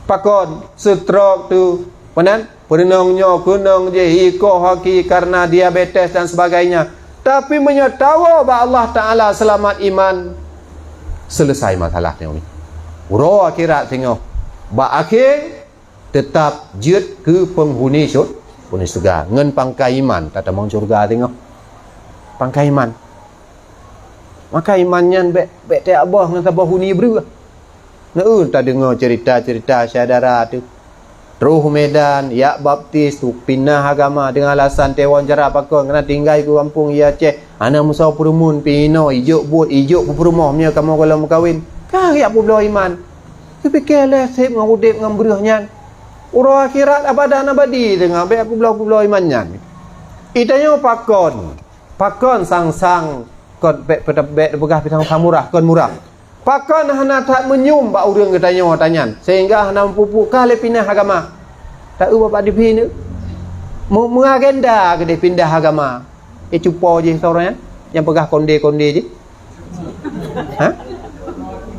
Pakon seutrok tu, penan? Peureunong nyoe keunong jih ikoh haki kareuna diabetes dan sebagainya. Tapi meunyoe tawoe bak Allah Taala seulamat iman, seuleusai masalah nyoe. Uroe akhirat singoh, bak akhé teutap jeuet keu peunghuni syur-, peunghuni syeuruga ngon pangkai iman tatamong syeuruga singoh. Pangkai iman. Maka iman nyan bék, bék teuabah ngon saboh huni breuh. Neu tadeungoe ceurita-ceurita syedara teuh. Troh Medan, jak baptis, pinah agama deungon alasan teuh wawancara pakon, keunan tinggai keu gampông di Aceh. Hana meusoe peureumeun pih inoe, ijok buet, ijok peupeurumoh meunyoe kamoe gohlom meukawen. Ka jak peubloe iman. Teupike lé seb ngon udeb ngon breuh nyan. Uroe akhirat abadan abadi teungoh bék peubloe-peubloe iman nyan. Itanyoe pakon, pakon sang-sang kon bék, bék, bék peugah pisang murah, kon murah. Pakon hana that meunyum bak ureuëng geutanyoe tanyan, sehingga hana meupupu ka lé pinah agama. Taeu bapak di pih ni. Meu-, meuagenda keudeh pindah agama. Eh, cupo jih seorang nyan, nyang peugah konde-konde jih. Ha?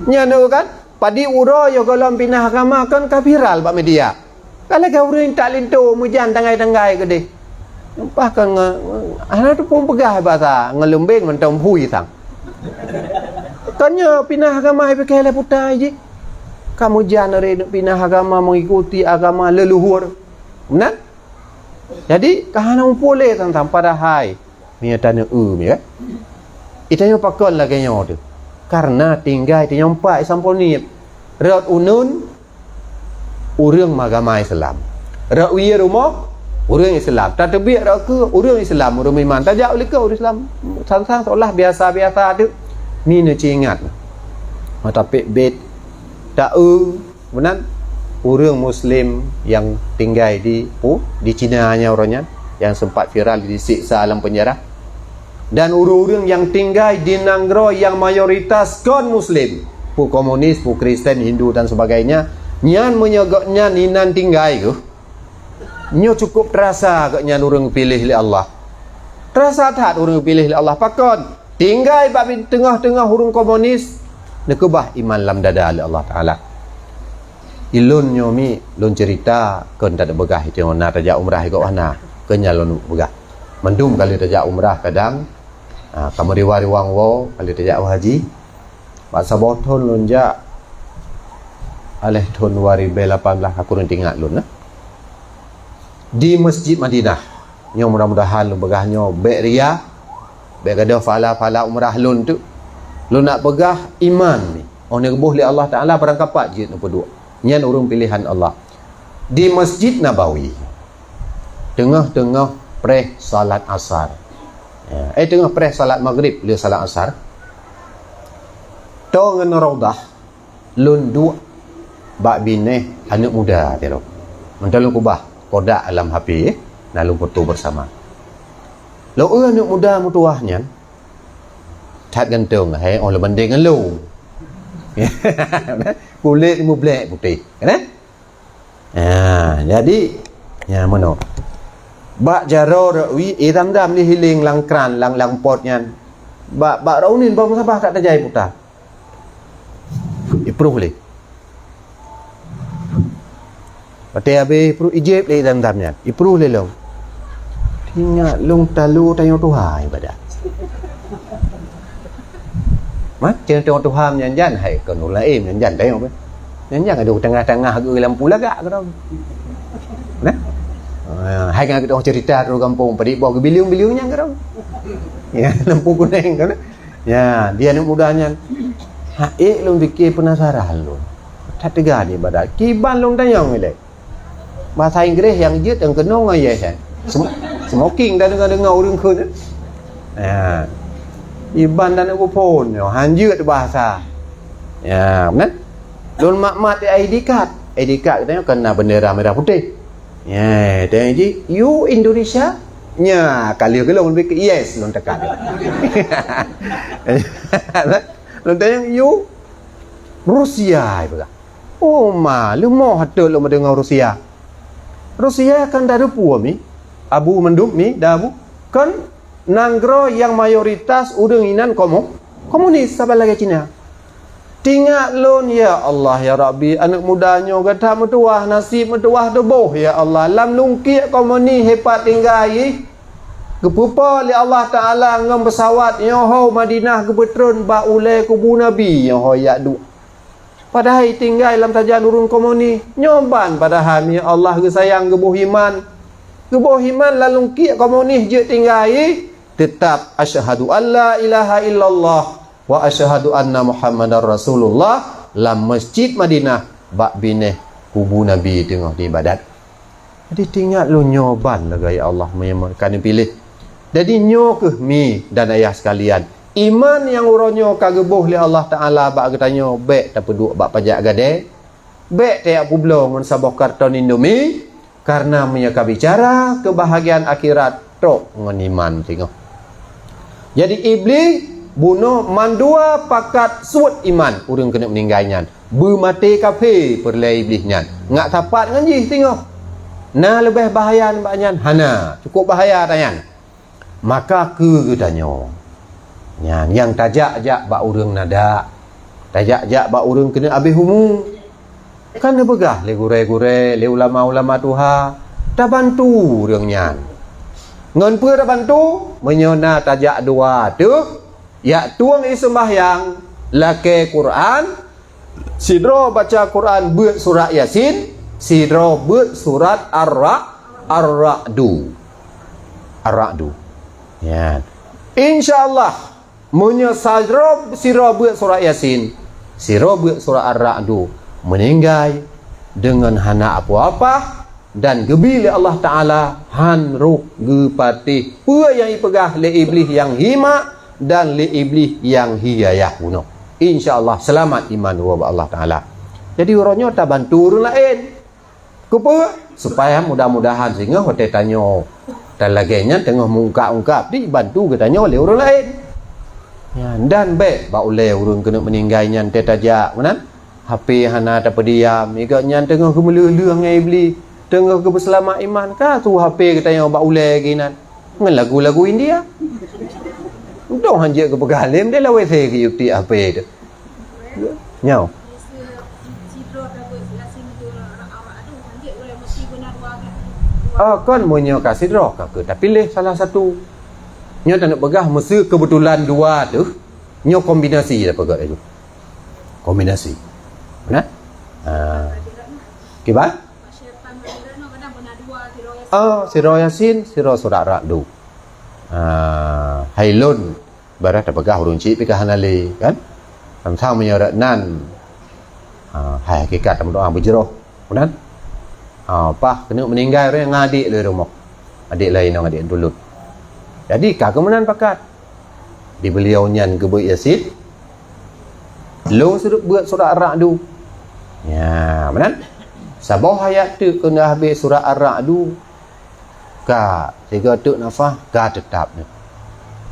Nyan tu kan? Padi uroe yoh golom pinah agama kan ka viral bak media. Ka lagée ureuëng tak linto meujan tanggai-tanggai keudeh. Leupah kan nge-, hana teupeu peugah basa ngeleumbeng mantong bui sang. Kan nyoe pinah agama pike lé putai jih. Ka meujan re pinah agama mengikuti agama leluhur. Meunan? Jadi ka hana muphom lé sang-sang padahai Meunyoe taneuk eu, ya. Itanyoe pakon lagée nyoe teuh. Karena tinggai tanyoe empat sampoe niet. Rot uneun ureuëng meugama Islam. Rot wie rumoh ureuëng Islam. Tateubiet rot keue ureuëng Islam, ureuëng iman. Tajak u likot ureuëng Islam. Sang-sang seolah biasa-biasa teuh. Ni neuci ingat. Mata pek bet. Taeu Meunan, ureuëng Muslim nyang tinggai di, pu, di China nyan uroe nyan, nyang sempat viral disiksa lam penjara. Dan ureuëng-ureuëng nyang tinggai di nanggroe nyang mayoritas kon Muslim, pu komunis, pu Kristen, Hindu dan sebagainya, nyan meunyoe gobnyan inan tinggai geuh, nyoe cukup terasa gobnyan ureuëng geupiléh lé Allah. Terasa that ureuëng geupiléh lé Allah. Pakon? Tinggai bak teungoh-teungoh ureuëng komunis, neukeubah iman lam dada lé Allah Taala. Ilôn nyoe mi lôn ceurita kon tapeugah itu na tajak umrah iko hana, kon nyan lôn peugah. Mandum kali tajak umrah kadang, ha, ka meuriwa-riwa woe kali tajak haji. Bak saboh thon lôn jak, aléh thon dua ribu lapan belas aku teuingat lôn, nah. Di Masjid Madinah. Nyoe mudah-mudahan lôn peugah nyoe bék ria, bék gadôh pahala-pahala umrah lôn tu. Lôn nak peugah iman ni. Oh neuboh lé Allah Taala barangkapat jeuet neupeuduek. Nyan ureuëng piléhan Allah. Di Masjid Nabawi. Teungoh-teungoh preh salat asar. Ya, eh teungoh preh salat maghrib lé salat asar. To ngon Raudah. Lôn duek bak binéh aneuëk muda tiro. Mantong lôn keubah kodak lam H P, na lôn foto bersama. Lôn eu aneuëk muda meutuwah nyan, that gantong, hai, oh, lôn bandeng ngon lôn. Kulét mublek putéh, kan? Ha, jadi, nya meunoe. Bak jaroe rot wie, eh, dam-dam di hiléng lam kran, lam, lam pot nyan. Bak, bak rot unin bak musabah ka tajai puta. Ipruh lé. Watée habéh ipruh, ijép lé dam-dam nyan. Ipruh lé lom. Ingat lôn talu tanyoe tuha ibadat. Macam tanyoe tuha nyan jan hai kon ureuëng laén nyan jan tanyoe. Nyan jan ada tengah-tengah geu lampu lagak keudroe. Nah. Ah, hai kan kita cerita tu gampông padi boh gebiliung-biliung nyan keudroe. Ya, lampu kunéng kan. Ya, di aneuëk muda nyan. Hak ék lôn pike peunasaran lôn. That teuga di ibadat. Kiban lôn tanyong ilée. Bahasa Inggris nyang jeuet nyang keunoe ngon yes, eh. Sem-, smoking dah deungoe-deungoe ureuëng kheun. Ya. Iban dan aneuëk phon nyoe, han jeuet bahasa. Ya, beuna? Lôn mat-mat di I D card. I D card geutanyoe kan na bendera merah putih. Ya, tanya ji, "You Indonesia?" Nya, kali gelong lebih ke yes, lôn tekan. Lôn tanya, "You Rusia?" Ipeugah. Oh ma, leumoh atot lôn meudeungoe Rusia. Rusia kan dari pue mi? Abu mandum mi, dah abu. Kan nanggroe nyang mayoritas ureuëng inan komo-, komunis saban lagée Cina. Tingat lôn, ya Allah, ya Rabbi, aneuëk muda nyoe gata meutuwah, nasib meutuwah tuboh, ya Allah. Lam lungkiek komunis hepat tinggai. Geupeupo lé Allah Taala ngon peusawat nyoe ho Madinah geupeutron bak ulée kubu Nabi nyoe ho yak duek. Padahai tinggai lam sajan ureuëng komunis. Nyoe ban padahai mi Allah geusayang geuboh iman. Geuboh iman lam lungkiek komunis jeuet tinggai, teutap asyhadu alla ilaha illallah wa asyhadu anna Muhammadar Rasulullah lam Masjid Madinah bak binéh kubu Nabi teungoh diibadat. Jadi, teuingat lôn nyoe ban lagée Allah meunyoe ka neupiléh. Jadi, nyoe kheueh mi dan ayah sekalian, iman nyang uroe nyoe ka geuboh lé Allah Taala bak geutanyoe bék tapeuduek bak pajak gadée, bék tajak peubloe ngon saboh karton Indomie, kareuna meunyoe ka bicara keubahagiaan akhirat, trok ngon iman singoh. Jadi, Iblih Bunoe mandua pakat suet iman ureuëng keuneuk meuninggai nyan. Beumaté kafé peureulée Iblih nyan. Ngat sapat ngon jih singoh. Na leubeh bahaya nibak nyan? Hana. Cukup bahaya ata nyan. Maka keu geutanyoe, nyan nyang tajak-jak bak ureuëng nadak, tajak-jak bak ureuëng keuneuk abéh umu. Kan neupeugah lé gurée-gurée, lé ulama-ulama tuha, tabantu ureuëng nyan. Ngon peue tabantu? Meunyoe na tajak dua teuh, jak tueng ie seumbahyang, lakée Quran, sidroe baca Quran beuet surat Yasin, sidroe beuet surat Ar-Ra-, Ar-Ra'du. Ar-Ra'du. Nyan. Insya Allah, meunyoe sidroe, sidroe beuet surat Yasin, sidroe beuet surat Ar-Ra'du, meuninggai deungon hana apoh-apah dan geubi lé Allah Taala, han roh geupatéh peue nyang ipeugah lé Iblih nyang himak dan lé Iblih nyang hi ayah bunoe. Insya Allah seulamat iman droe bak Allah Taala. Jadi uroe nyoe tabantu ureuëng laén. Keupeue? Supaya mudah-mudahan singoh watée tanyoe dan lagée nyan teungoh meungkab-ungkab, dibantu geutanyoe lé ureuëng laén. Nyan, dan bék bak ulée ureuëng keuneuk meuninggai nyan teuh tajak meunan. H P hana tapeudiam, igat nyan teungoh geumeuleuh-leuh ngon Iblih, teungoh geupeuseulamat iman, ka su H P geutanyoe bak ulée geuh inan ngon lagu-lagu India. Untông hanjeuet geupeugah lé, deh lawée se geuh tiek H P teuh. Nyoe. Ah, kon meunyoe ka sidroe ka keu tapiléh salah satu. Nyoe taneuk peugah meuseu keubeutulan dua teuh, nyoe kombinasi tapeugah laju. Kombinasi. Nah? Ah. Kiban? Ah, sidroe Yasin, sidroe surat Ra'du. Ah, hai lôn, ibarat tapeugah ureuëng chik pih ka hana lé, kan? Teuntang meunyoe rot nan, ah, hai hakikat tameudoa beujroh, kan? Ah, paih keuneuk meuninggai ureuëng ngon adék lé rumoh. Adék laén ngon adék tulot. Jadi, ka keu meunan pakat. Di beuliau nyan geubeuet Yasin, lôn seudeuk beuet surat Ar-Ra'du. Ya, meunan. Saboh ayat teuk keuneuk habéh surat Ar-Ra'du, ka sigoe teuk nafah, ka teutab nyoe.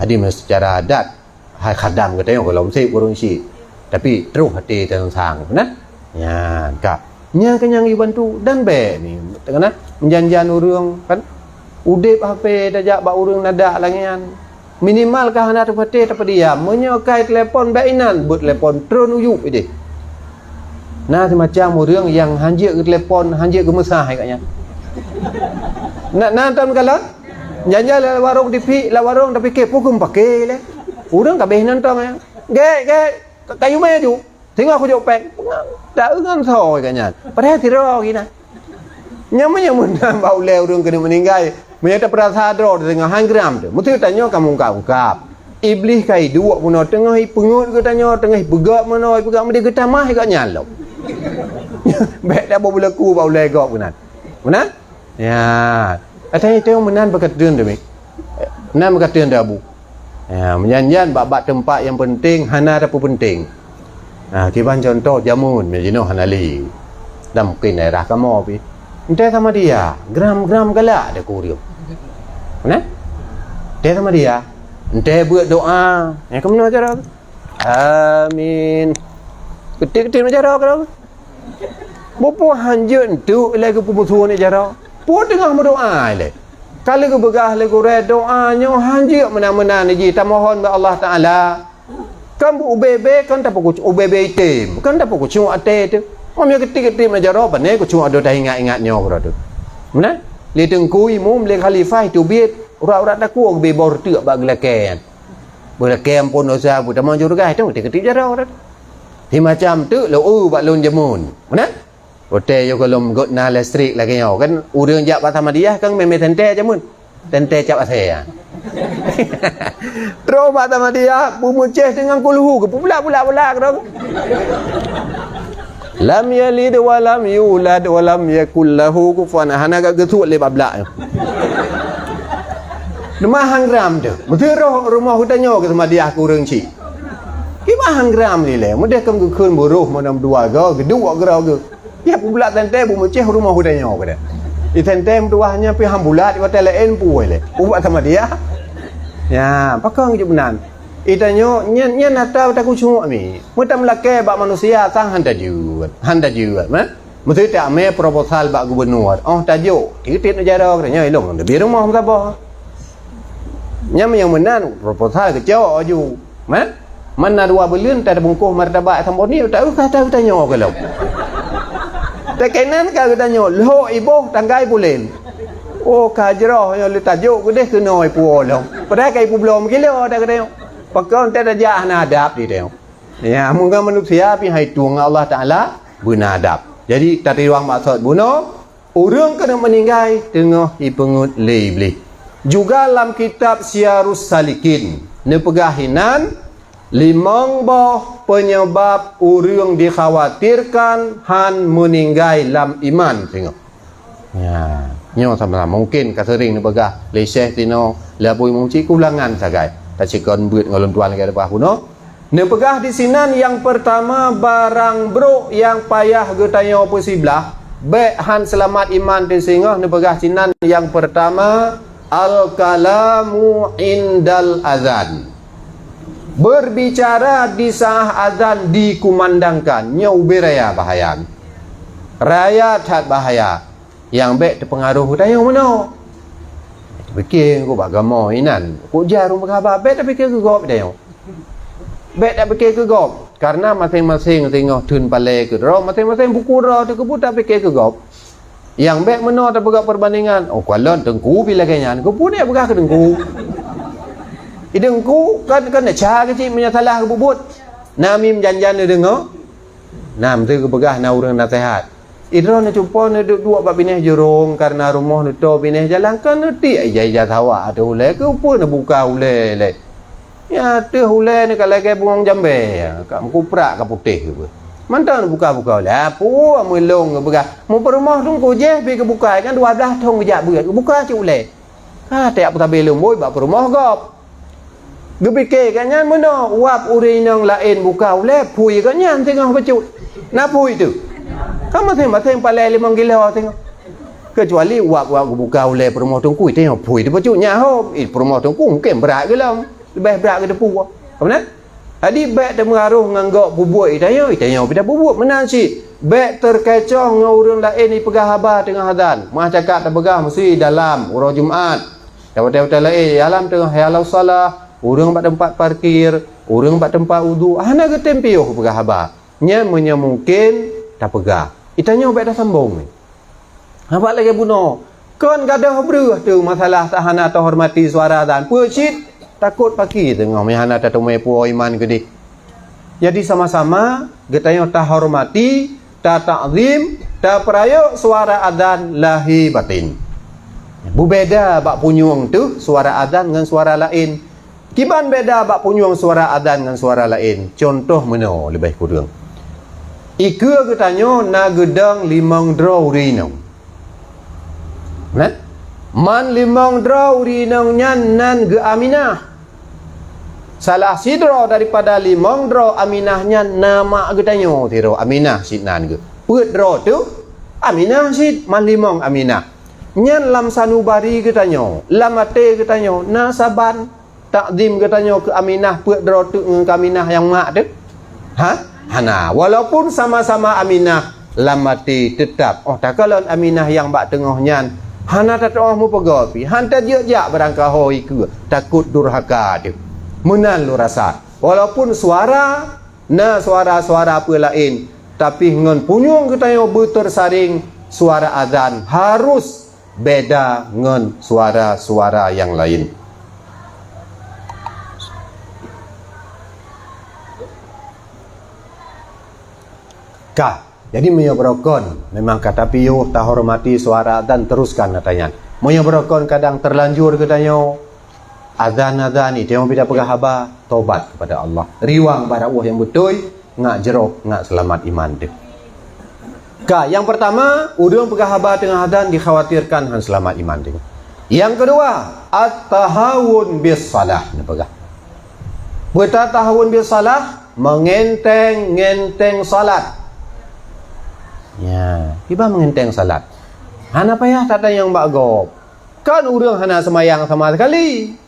Jadi, meuseucara adat, hai khadam geutanyoe gohlom sép ureuëng chik, tapi troh até teunsang, meunan. Nyan ka. Nyan keuh nyang jibantu dan bék ni, teungoh meujan-jan ureuëng kan. Udeb H P tajak bak ureuëng nadak lagée nyan. Minimal ka hana teupatéh tapeudiam. Meunyoe ka itelepon bék inan, beuet telepon tron u yup ideh. Na simacam ureuëng nyang hanjeuet geutelepon, hanjeuet geumeusaih gobnyan. Na, na tom kalon? Jan-jan lam warong tipi, lam warong tapike peue keu meupaké lé. Ureuëng ka abéh nonton nyan. Gét, gét, ka-, kayue mé ju. Singoh kujok péng, taeu ngon soe gobnyan. Padahai sidroe geuh inan. Nyan meunyoe meunan bak ulée ureuëng keuneuk meuninggai, meunyoe tapeurasa droe teuh teungoh han gram teuh, meusti tanyoe ka meungkab-ungkab. Iblih ka iduek bunoe teungoh ipeungeut geutanyoe, teungoh ipeugah meunoe, ipeugah meudeh geutamah gobnyan lom. Bék taboh beulaku bak ulée gob keunan. Meunan? Ya, asai teuh meunan beukateun teuh mi. Nan beukateun teuh Abu. Ya, meujan-jan bak-bak teumpat nyang peunteng hana tapeupeunténg. Ha, kiban cuntoh jameun, meujinoe hana lé. Dan mungken daerah kamoe pih. Entée sama dia, gram-gram galak teuku ureuëng. Nah? Entée sama dia, entée beuet doa, nyang keumeunyoe cara. Amin. Keutik-keutik cara keu. Bupo hanjeuet entuk ilée geupeumusoh ni jaroe. Peue teungoh meudoa ilée? Ka lheueh geupeugah lé gurée doa nyoe hanjeuet meunan-meunan jih tamohon bak Allah Taala. Kan bu ubé-bé kan tapeukucok ubé-bé item, kan tapeukucok até teuh. Meunyoe keutik-keutik meujaroe pane kucok adoe taingat-ingat nyoe keudroe teuh. Meunan? Lé teungku imum lé khalifah teubiet urat-urat takue geubri boh reuteuek bak geulakée nyan. Beulakée amphon dosa beutamong syeuruga teuh keutik-keutik jaroe teuh. Simacam teuk lôn eu bak lôn jameun. Meunan? Watée yoh gohlom göt na listrik lagée nyoe kan ureuëng jak bak Samadiyah kan mémé teuntée jameun. Teuntée cap asée. Troh bak Samadiyah beumeucéh teungoh kulhu geupeubulak-bulak-bulak keudroe. Lam yalid wa lam yulad wa lam yakul lahu kufuwan ahad. Hana geusuet lé bak blak nyoe. Teuma han gram teuh. Meuteurôh rumoh geutanyoe keu Samadiyah keu ureuëng chik. Kiban han gram lé lé, meudeh keu geukheun buroh meunan dua go, geuduek keudroe geuh. Ya peubulak teuntée beumeucéh rumoh geutanyoe keudeh. Di teuntée meutuwah nyan pih han bulat di watée laén puwoe lé. Ubat Samadiyah. Ya, pakon geujok meunan. Itanyoe nyan, nyan ata takeucok mi. Meutam lakée bak manusia sang han tajeuet, han tajeuet, mah. Meusti tamé proposal bak gubernur. Oh tajok, titit jaroe nyoe ilong di rumoh meusaboh. Nyang meunyoe meunan proposal keucok aju. Mah? Mana dua buleuen tabungkôh martabak sambot ni, tak usah tahu tanyoe ke lom. Tekenan ka geutanyoe, lhok iboh tanggai buleuen. Oh, ka jroh nyoe le tajok keudeh keunoe puo lom. Padahai ka ipeubloe meukiloe dah geutanyoe. Pakon teuh tajak hana adab di tanyoe. Ya, meunyoe manusia pih hai tueng Allah Taala beuna adab. Jadi, tatiwang maksud bunoe, ureuëng keuneuk meuninggai teungoh ipeungeut lé Iblih. Juga lam kitab Siyarus Salikin, neupeugah hinan, limong boh peunyeubab ureuëng dikhawatirkan han meuninggai lam iman singoh. Ya, nyoe sama-sama mungkin ka sering neupeugah lé Syekh tinoe, lé Abu Imam Cik, kulangan sagai. Tacikon beuet ngon lôn tuan lagée leubah bunoe. Neupeugah di sinan nyang peurtama barang brok nyang payah geutanyoe peusiblah, bék han seulamat iman teuh singoh neupeugah sinan nyang peurtama al-kalamu indal azan. Berbicara di saat azan dikumandangkan, nyoe ubé raya bahaya. Raya that bahaya. Nyang bék teupeungaruh geutanyoe meunoe. Pike kok bak gamoe inan, kok jareueng bak haba, bék tapike keu gob geutanyoe. Bék tapike keu gob, karena maséng-maséng singoh theun palée keudroe, maséng-maséng buku droe teuh keubu tapike keu gob. Nyang bék meunoe tapeugah perbandingan, oh kalon teungku pi lagée nyan, keupeue neupeugah keu teungku? I teungku kan, kan ca keucik meunyoe salah geubuet. Na mim jan-jan neudeungoe? Na meuteue geupeugah na ureuëng naseuhat. Idroe neucupo neuduek-duek bak binéh jurông, karna rumoh neutoe binéh jalan, kon neutiek ija-ija sawa ateueh ulée, keupeue neubuka ulée lé? Ya, ateueh ulée neu ka lagée bungong jambée, ka meukuprak ka putéh keupeue. Mantong neubuka-buka ulée, apu meulông geupeugah, meupeurumoh teungku jéh pi geubuka, kan dua blaih thon geujak beuet, geubuka cit ulée. Ka tajak peusabe lumbôi bak peurumoh gob. Geupike gobnyan meunoe, wab ureuëng inong laén buka ulée, phui gobnyan singoh bacut. Na phui teuh? Ka maséng-maséng palée limong kilo singoh. Keucuali wab-wab geubuka ulée peurumoh teungku, tanyoe phui teuh bacut nyan hom. Eh, peurumoh teungku mungken brat gohlom, leubeh brat geuteupue. Ka meunan? Jadi bék teumeuaroh ngon gob peubuet itanyoe, itanyoe pih tapeubuet meunan cit. Bék teukecoh ngon ureuëng laén ipeugah haba teungoh azan. Meuah cakap tapeugah meusti dalam uroe Jumat. Watée-watée laén, ya lam teungoh hayya 'alas shalah, ureuëng bak teumpat parkir, ureuëng bak teumpat udhu, hana geutem piôh peugah haba. Nyan meunyoe mungken tapeugah. Itanyoe bék tasambong. Haba lagée bunoe, kon gadôh breueh teuh masalah hana tahormati suara azan. Peue cit? Takot paki teungoh meuhana tateumé puwoe iman keudeh. Jadi sama-sama geutanyoe tahormati, tatakzim, tapeurayeuk suara azan lahé batin. Beubeda bak punyueng teuh suara azan ngon suara laén. Kiban beda bak punyueng suara azan ngon suara laén. Contoh meunoe leubeh kureueng. Ikeue geutanyoe na geudong limong droe ureuëng inong. Nah, man limong droe ureuëng inong nyan nan geuaminah. Salah sidroe daripada limong droe Aminah nyan na mak geutanyoe sidroe Aminah cit nan geuh. Peuet droe teuh Aminah cit, man limong Aminah. Nyan lam sanubari geutanyoe, lam até geutanyoe na saban takzim geutanyoe keu Aminah peuet droe teuh ngon keu Aminah nyang mak teuh? Ha? Hana. Walaupun sama-sama Aminah, lam até teutab, oh, takalon Aminah nyang bak teungoh nyan hana tateuoh meupeugah pih, han tajak-jak barangkaho ikeue, takot durhaka teuh. Meunan lôn rasa, walaupun suara na suara-suara peue laén, tapi ngon punyueng geutanyoe beuteursaring, suara azan harus beda ngon suara-suara nyang laén. Ka, jadi meunyoe beurokon memang ka tapiôh tahormati suara azan, teruskan ata nyan. Meunyoe beurokon kadang terlanjur geutanyoe azan-azan, itanyoe pih tapeugah haba, tobat kepada Allah. Riwang bak dakwah nyang beutôi, ngak jroh, ngak seulamat iman teuh. Ka, nyang peurtama, ureuëng peugah haba teungoh azan dikhawatirkan han seulamat iman teuh. Nyang keudua, at-tahawun bis salah, neupeugah. Peue tahawun bis salah? Mengenteng-ngenteng salat. Ya, kiban mengenteng salat? Hana payah tatanyong bak gob. Kan ureuëng hana seumayang sama sekali.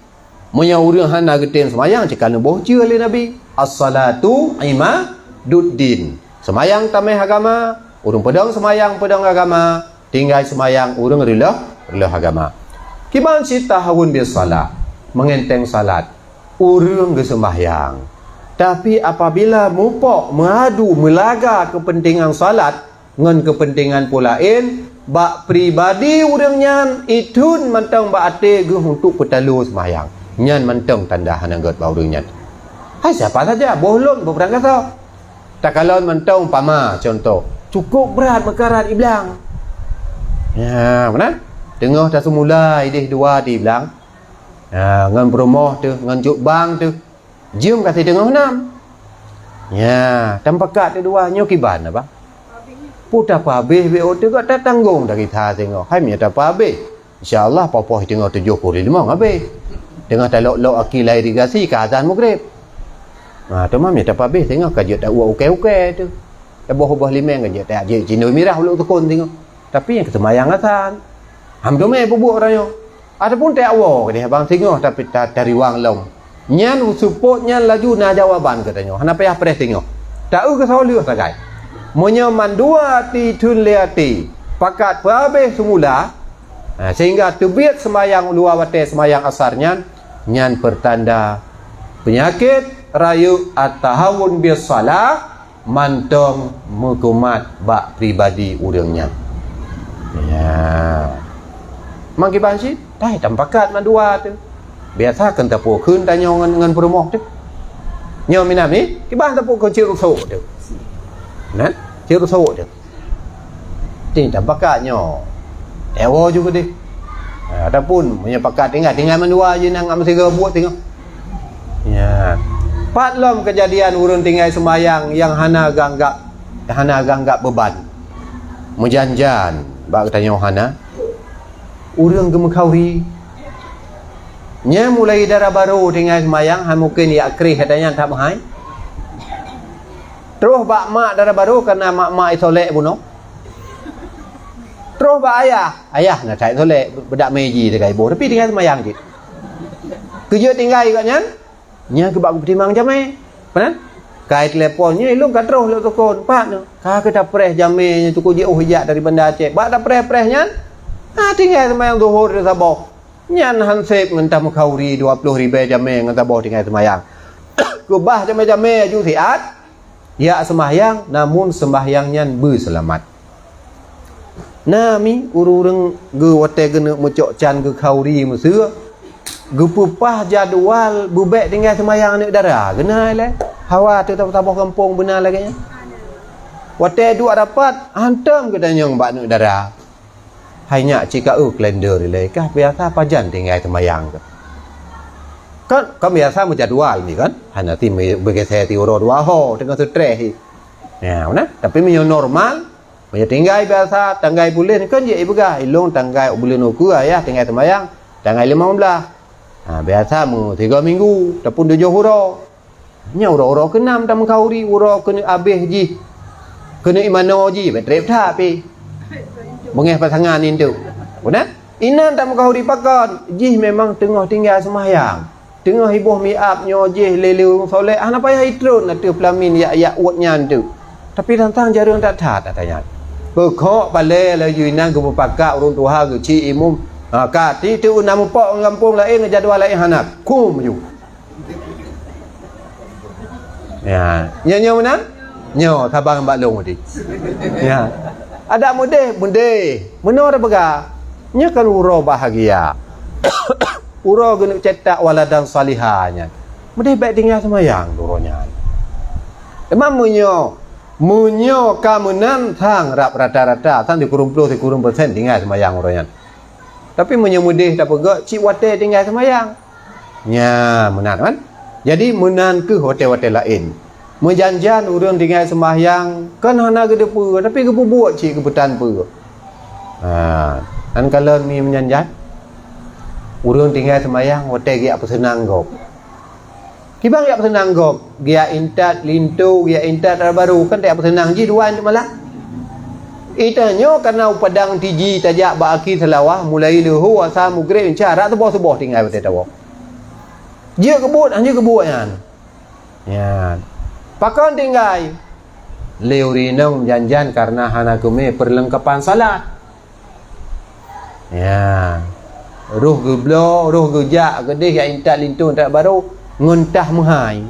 Meunyoe ureuëng hana geutem seumayang, cit ka neuboh jeuet lé Nabi, "As-salatu imaduddin." Seumayang tameh agama, ureuëng peudong seumayang peudong agama, tinggai seumayang ureuëng reuloh, reuloh agama. Kiban cit tahawun bis salah, meungenteng salat, ureuëng geuseumbahyang. Tapi apabila mupok, meuadu, meulaga keupeuntengan salat, ngon keupeuntengan peue laén, bak pribadi ureuëng nyan, ithon mantong bak até geuh untuk peutalo seumayang. Nyan mantong tanda hana gét bak ureuëng nyan. Hai siapa saja, boh lôn, boh barangkasoe. Takalon mantong umpama, contoh, cukup brat meukarat iblang. Ya, mana? Teungoh taseumula ideh dua di iblang. Ya, ngon peurumoh teuh, ngon cut bank teuh. Jeuem ka siteungoh nam. Nya, tampakat teudua nyoe kiban apa? Peue tapeuhabéh B O T gata tanggong dah kita singoh. Hai meunyoe tapeuhabéh. Insya Allah poh-poh teungoh tujoh kureueng limong habéh. Teungoh talok-lok aki lai irigasi ka azan maghrib. Ha, teuma meunyoe tapeuhabéh singoh ka jeuet ta uak ukée-ukée tu. Taboh ubah limeng ka jeuet ta jeuet cindoi mirah ulok tukon singoh. Tapi nyang keuseumayang azan. Ham teumé peubuet uroe nyoe. Ataupun teuak woe keudeh abang singoh tapi ta-, tariwang lom. Nyan seupôt nyan laju na jawaban geutanyoe. Hana payah preh singoh. Ta-eu keusoe lheueh sagai. Meunyoe mandua ati thon lé ati pakat peuhabéh seumula, ha, sehingga teubiet seumayang luwa watée seumayang asar nyan, nyan peurtanda peunyakét rayeuk at-tahawun bis salah mantong meukumat bak pribadi ureuëng nyan. Ya. Mang kiban cit, tai tampakat mandua tu. Biasa kan tapukheun tanyoe ngon, ngon peurumoh tu. Nyoe minam ni, kiban tapukheun cit rusok tu. Nah, cit rusok tu. Ti tampakat nyoe. Ewo juga deh. Ha, ataupun meunyoe pakat tinggai, tinggai mandua je nang meusigoe buet tinggai. Ya. Pat lom keujadian ureuëng tinggai seumayang nyang hana geuanggab, hana geuanggab beuban. Meujan-jan bak geutanyoe hana. Ureuëng geumeukauri. Nya mulai dara barô tinggai seumayang, hai mungken yak kreh kata nyan that meuhai. Troh bak mak dara barô kana mak-mak isolek bunoe. Troh bak ayah, ayah na that isolek beudak meji tinggai boh, tapi tinggai seumayang cit. Keujeuet tinggai gobnyan, Nyan keuh bak geupeutimang jamé. Peue nan? Kai telepon nyoe ilong ka troh lé tukon. Pat nyoe. Ka keuh tapreh jamé nyoe tukon jiôh ijak dari Banda Aceh. Bak tapreh-preh nyan, ha tinggai seumayang zuhur di saboh. Nyan han sép ngon tameukauri dua ploh ribée jamé ngon saboh tinggai seumayang. Keubah jamé-jamé aju siat. Jak seumahyang, namun seumahyang nyan beuseulamat. Na mi ureuëng-ureuëng geu watée geuneuk meucok can geukhauri miseue, geupeupah jadwal beubek tinggai seumahyang aneuk dara. Geuna ilée hawa teuh saboh gampông beuna lagée nyan. Watée duek rapat, hantom geutanyong bak aneuk dara. Hai nyak, cit ka eu kalender ilée kah biasa pajan tinggai seumayang kah? Kan, kan biasa meujadwal mi kan? Hana ti meugeusé ti uroe dua ho teungoh seutreh. Ya, nah, tapi meunyoe normal, meunyoe tinggai biasa, tanggai buleuen kan jeuet ipeugah, ilong tanggai buleuen ukeue ayah tinggai seumayang, tanggai limong blaih. Ha, biasa meusigoe minggu, ataupun tujoh uroe. Nyan uroe-uroe keunam tameukauri, uroe keuneuk abéh jih, keuneuk imanoe jih, bék treb that pih. Beungéh pasangan intu. Beuna? Inan tameukauri pakon, jih memang teungoh tinggai seumahyang. Teungoh iboh miab nyoe jih lé-lé ureuëng soleh, hana payah itron ateueh peulamin yak-yak uet nyan tu. Tapi tantang jareueng that-that ata nyan. Peukhok balée laju inan geupeupakat ureuëng tuha geuchik imum. Ha, ka ti teu na mupok ngon gampông laén ngon jadwal laén hana. Kum ju. Ya, nyoe nyoe meunan? Nyoe saban bak lôn tadi. Ya. Adak meudeh, meudeh. Meunoe teupeugah. Nyoe kan uroe bahagia. Uroe geuneuk cetak waladan saliha nyan. Meudeh bék tinggai seumayang uroe nyan. Teuma meunyoe, meunyoe ka meunan sang rab rata-rata, sang sikureueng ploh sikureueng persen tinggai seumayang uroe nyan. Tapi meunyoe meudeh tapeugah cit watée tinggai seumayang. Nya, meunan kan? Jadi meunan keuh watée-watée laén. Meujan-jan ureuëng tinggai seumahyang kan hana geuteupeue, tapi geupeubuet cit geupeutan peue. Ha, kan kalon mi meujan-jan. Ureuëng tinggai seumahyang watée geujak peuseunang gob. Kiban geujak peuseunang gob, geujak intat linto, geujak intat dara barô, kan tajak peuseunang jih dua nyoe malam. Itanyoe kana u padang tiji tajak bak aki seulawah, mulai leuhô, asa, mugreb, insya, rab suboh-suboh tinggai watée tawoe. Jeuet keu buet, hana jeuet keu buet nyan. Nyan. Pakon tinggai? Lé ureueng inong jan-jan kareuna hana geumé peurleungkapan salat. Ya. Roh geubloe, roh geujak, geudeh jak intat linto, intat barô, ngon tah meuhai.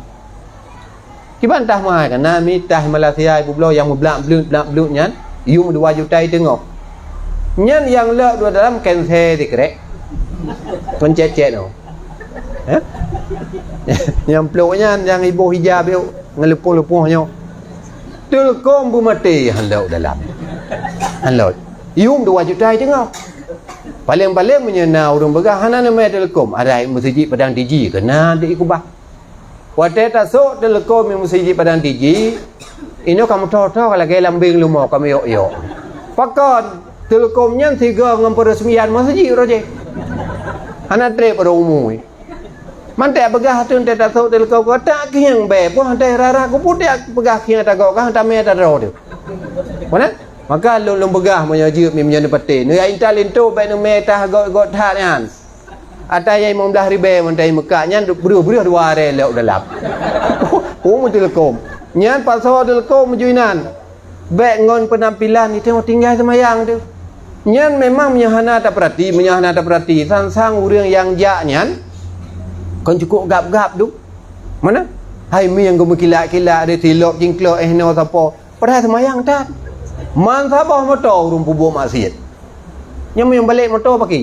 Kiban tah meuhai, ka na mi tah Malaysia bubloe nyang meublak-bleuet, blak-bleuet nyan, yum dua juta teungoh. Nyan nyang lhok dua dalam kensé sikrek. Kon cét-cét nyoe. Hah? Nyang plôk nyan, nyang iboh ija biôk, ngon leupôh-leupôh nyoe. Teulkom beumaté han lhok dalam. Han lhok. Yum dua juta teungoh. Paleng-paleng meunyoe na ureueng peugah hana neumè teulkom, arai meuseujid Padang Tiji, keunan dikeubah. Watèe tasôk teulkom meuseujid Padang Tiji, inoe ka meuthô-thô lagèe lam bieng leumo ka meuyok-yok. Pakon? Teulkom nyan sigoe ngon peureusmian meuseujid roh jih. Hana trép ureueng umui. Mantong peugah ateueh teuh tasôk teulkom keu tak khieng bèe, poh teuh rara kuputéh peugah khieng tagoe kah tamè tadroe teuh. Mana? Maka lôn, lôn peugah meunyoe jeuet mi meunyoe neupatéh. Neuintat linto bèk neumè tah göt-göt that nyan. Ata nyang limong blaih ribèe mantong meukat nyan breuh-breuh dua aré lhok dalam. Oh, meuteulkom. Nyan pasoe teulkom meujui nan. Bèk ngon peunampilan di teungoh tinggai seumayang teuh. Nyan memang meunyoe hana tapeurati, meunyoe hana tapeurati, sang-sang ureueng nyang jak nyan kon cukôp gab-gab tu. Mana? Hai mi nyang geumeukilat-kilat, ada silop jingklok, eh, no sapo. Padahai seumayang that. Man saboh moto ureueng peubuet maksiet. Nyan meunyoe balek moto paki.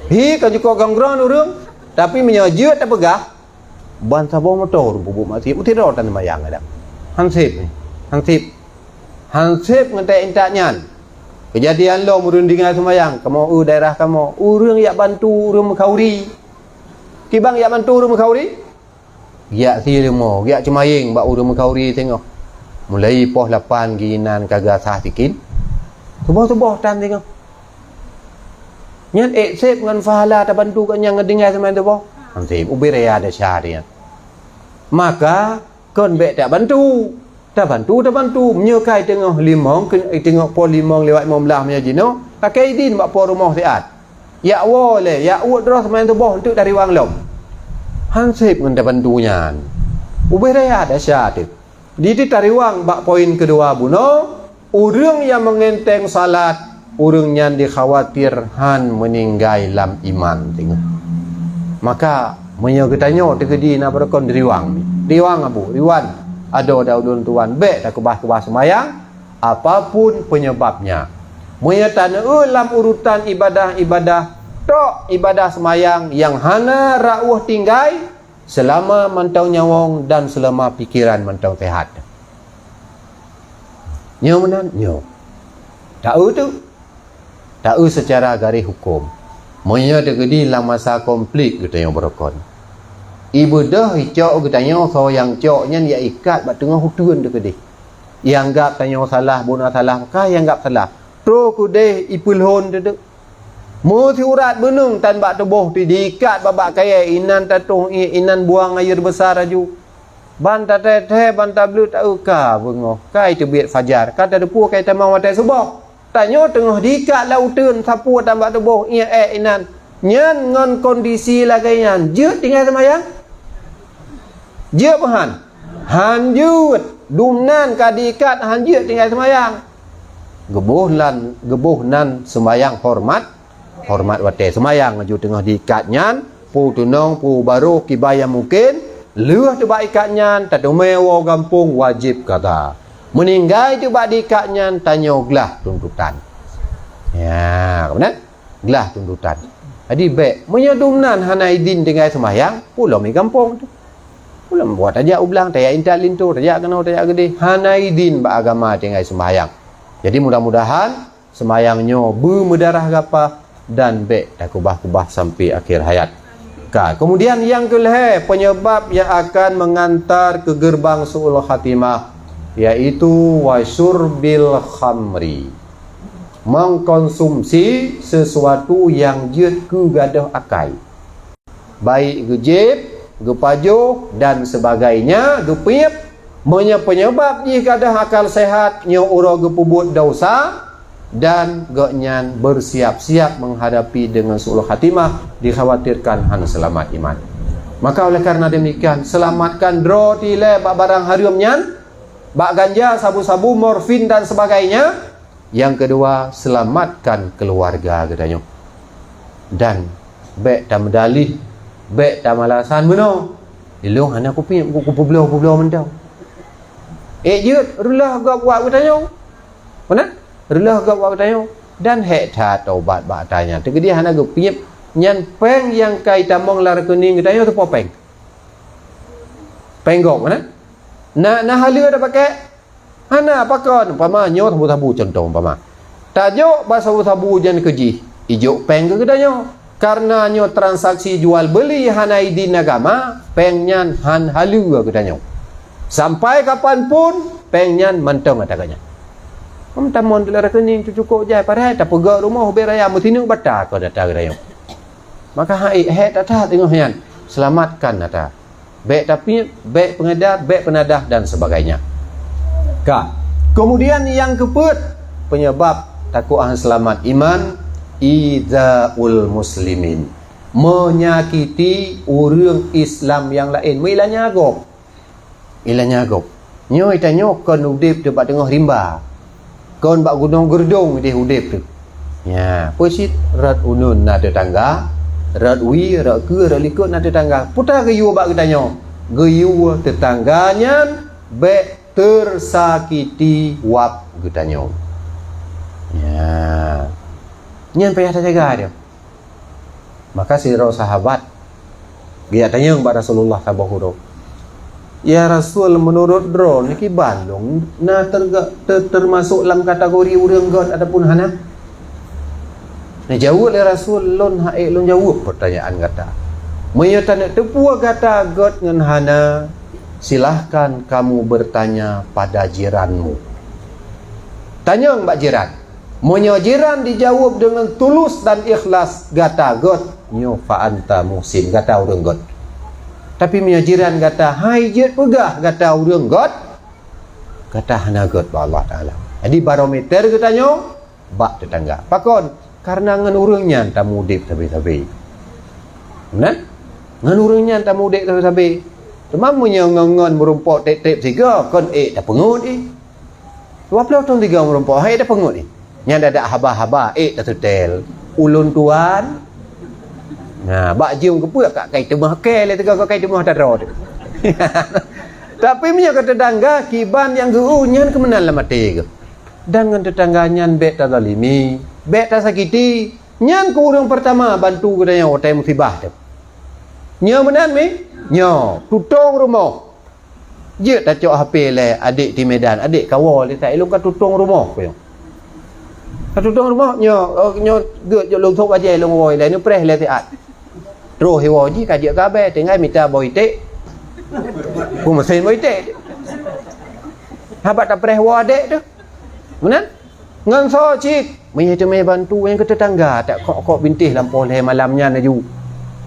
Hi kon cukôp ganggroe ureueng, tapi meunyoe jeuet tapeugah, ban saboh moto ureueng peubuet maksiet, meusidroe tan seumayang kadang. Hansép, hansép. Hansép ngon teuintat nyan. Keujadian lom ureueng tinggai seumayang, kamoe eu daerah kamoe, ureueng jak bantu ureueng meukhauri. Kiban jak bantu ureueng meukhauri? Jak sie leumo, jak ceumayeng bak ureueng meukhauri teungoh. Mulai poh lapan ginan ka gasah sikit. Suboh-suboh tan teungoh. Nyan ék sép ngon pahala tabantu gobnyan ngon tinggai seumayang suboh. Hansép, ubé raya desya nyan. Maka, kon bèk tabantu. Tabantu, tabantu. Meunyoe kai teungoh limong, keu-, teungoh poh limong lewat limong blaih meunyoe jinoe, lakèe idin bak po rumoh siat. Jak woe lé, jak uet droe seumayang suboh eunteuk tariwang lom. Hansép ngon tabantu nyan. Ubé raya desya teuh. Di, di tariwang bak poin keudua bunoe, ureueng nyang meungenteng salat, ureueng nyan dikhawatir han meuninggai lam iman teungoh. Maka, meunyoe geutanyoe teukeudi na beurukon riwang, riwang abu, riwan, adoe dah ulôn tuan, bèk takeubah-keubah seumayang, apapun peunyeubabnya. Meunyoe taneu lam urutan ibadah-ibadah, tok ibadah seumayang nyang hana rauh tinggai, seulama mantong nyawöng dan seulama pikeran mantong seuhat. Nyoe meunan, nyoe. Taeu teuh. Taeu seucara garéh huköm. Meunyoe teukeudi lam masa konflik geutanyoe beurukon. Ibeudôh icok geutanyoe soe nyang cok nyan jak ikat bak teungoh uteuen teukeudi. Ianggap tanyoe salah, beuna salah, ka ianggap salah. Troh keudeh ipeulhon teuh. Meusiurat beuneueng tan bak tuboh teuh diikat bak-bak kayèe, inan tatoh ié, inan buang ayeue beusa laju. Ban tathèe-thèe, ban tableuet taeu ka beungoh, ka iteubiet fajar, ka tateupeue ka itamong watèe suboh. Tanyoe teungoh diikat lam uteuen sapeue tan bak tuboh, ié ék inan. Nyan ngon kondisi lagèe nyan, jeuet tinggai seumayang? Jeuet meuhan? Han jeuet. Dumnan ka diikat han jeuet tinggai seumayang. Geuboh lan, geuboh nan seumayang horeumat, horeumat watèe seumayang laju teungoh diikat nyan, peue tunong, peue barô, kiban nyang mungken, lheueh teuh bak ikat nyan, tateumé woe gampông wajéb qadha. Meuninggai teuh bak diikat nyan, tanyoe glah tuntutan. Ya, ka meunan? Glah tuntutan. Jadi bèk, meunyoe dumnan hana idin tinggai seumayang, peue lom i gampông teuh. Peue lom buet tajak u blang, tajak intat linto, tajak keunoe, tajak keudeh, hana idin bak agama tinggai seumayang. Jadi mudah-mudahan seumayang nyoe beumeudarah gapah dan bèk takeubah-keubah sampai akhir hayat. Ka, kemudian nyang keulhèe peunyeubab nyang akan meungantar keu geurbang su'ul khatimah, yaitu wa syurbil khamri. Mengkonsumsi sesuatu nyang jeuet keu gadôh akai. Baik geujieb, geupajoh dan sebagainya, geupiep, meunyoe peunyeubab jih gadôh akal seuhat nyoe uroe geupeubuet desya, dan gobnyan bersiap-siap menghadapi dengan su'ul khatimah, dikhawatirkan hana selamat iman. Maka oleh karena demikian, selamatkan droe dilée bak barang hareuem nyan, bak ganja, sabu-sabu, morfin dan sebagainya. Nyang keudua, selamatkan keuluwarga geutanyoe. Dan bék tameudalih, bék tamalasan meunoe, "Ilôn hana kupiep, ku-, kupeubloe-peubloe mantong." Ék jeuet reuloh gob wak geutanyoe. Meunan? Reuloh gob wak geutanyoe. Dan hék that taubat bak ata nyan. Teukeudi hana geupiep, nyan péng nyang ka itamong lam rekening geutanyoe teupo péng. Péng gob, meunan? Na, na haleue tapakék? Hana, pakon? Umpama nyoe sabu-sabu, cuntoh umpama. Tajok bak sabu-sabu nyan keu jih, ijok péng keu geutanyoe. Kareuna nyoe transaksi jual beuli hana idin agama, péng nyan han haleue geutanyoe. Sampai kapan pun, péng nyan mantong ata geutanyoe. Hom tamong dalam rekening teucukôp jai, padahai tapeugöt rumoh ubé raya meusineuk bata kon ata geutanyoe. Maka hai, hék that-that teungoh nyan, selamatkan ata. Bék tapiep, bék peungeudar, bék peunadah dan sebagainya. Ka. Keumudian nyang keupeuet, peunyeubab takot han seulamat iman, izaul muslimin. Meunyakiti ureuëng Islam nyang laén, meuilanya gob. Ilanya gob. Nyoe tanyoe kon udeb teuh bak teungoh rimba. Kon bak gunong geurdong ideh udeb teuh. Nya, peue cit rot uneun na teutangga, rot wie, rot keue, rot likot na teutangga. Peue ta geuyue bak geutanyoe? Geuyue teutangga nyan bék teusakiti wab geutanyoe. Nya. Nyan payah tajaga teuh. Maka sidroe sahabat geujak tanyong bak Rasulullah saboh uroe, "Ya Rasul, meunurot droeneuh kiban lôn na terga-, te-, teumasok lam kategori ureuëng göt ataupun hana?" Neujaweueb lé Rasul, "Lôn han ék lôn jaweueb peurtanyaan gata. Meunyoe taneuk teupeue gata göt ngon hana, silahkan kamu bertanya pada jiranmu." Tanyong bak jiran. Meunyoe jiran jijaweueb deungon tulus dan ikhlas, "Gata göt," nyoe fa anta muhsin, gata ureuëng göt. Tapi meunyoe jiran gata han jeuet peugah gata ureuëng göt, gata hana göt bak Allah Taala. Jadi barometer geutanyoe bak teutangga. Pakon? Kareuna ngon ureuëng nyan tameudeb sabe-sabe. Meunan? Ngon ureuëng nyan tameudeb sabe-sabe. Teuma meunyoe ngon-ngon meurumpok tieb-tieb sigoe, kon ék tapeungeut jih. Dua ploh thon sigoe meurumpok, han ék tapeungeut jih. Nyan adak haba-haba, ék taseutôt. Ulôn tuan. Nah, bak jeuem keupeue ka kai teumah kée lé teuka ka kai teumah tadroe teuh. Tapi meunyoe ka teutangga, kiban nyang geu-eu nyan keumeunan lam até geuh. Dan ngon teutangga nyan bék tazalimi, bék tasakiti. Nyan keuh ureuëng peurtama bantu geutanyoe watée musibah teuh. Nyoe meunan mi? Nyoe, tutong rumoh. Jeuet tacok H P lé adék di Medan, "Adék, kawoe lé that, ilôn ka tutong rumoh," kuyong. Ka tutong rumoh, nyoe, oh, nyoe geuet jok lôn sôk bajée lôn woe lé, neupreh lé siat. Troh iwoe jih ka jeuet keu abée, tinggai mita boh iték. Peumeusen boh iték. Haba tapreh woe adék teuh. Meunan? Ngon soe cit? Meunyoe teumé bantu nyang keu teutangga, tak kok-kok bintéh lampôh lhée malam nyan laju.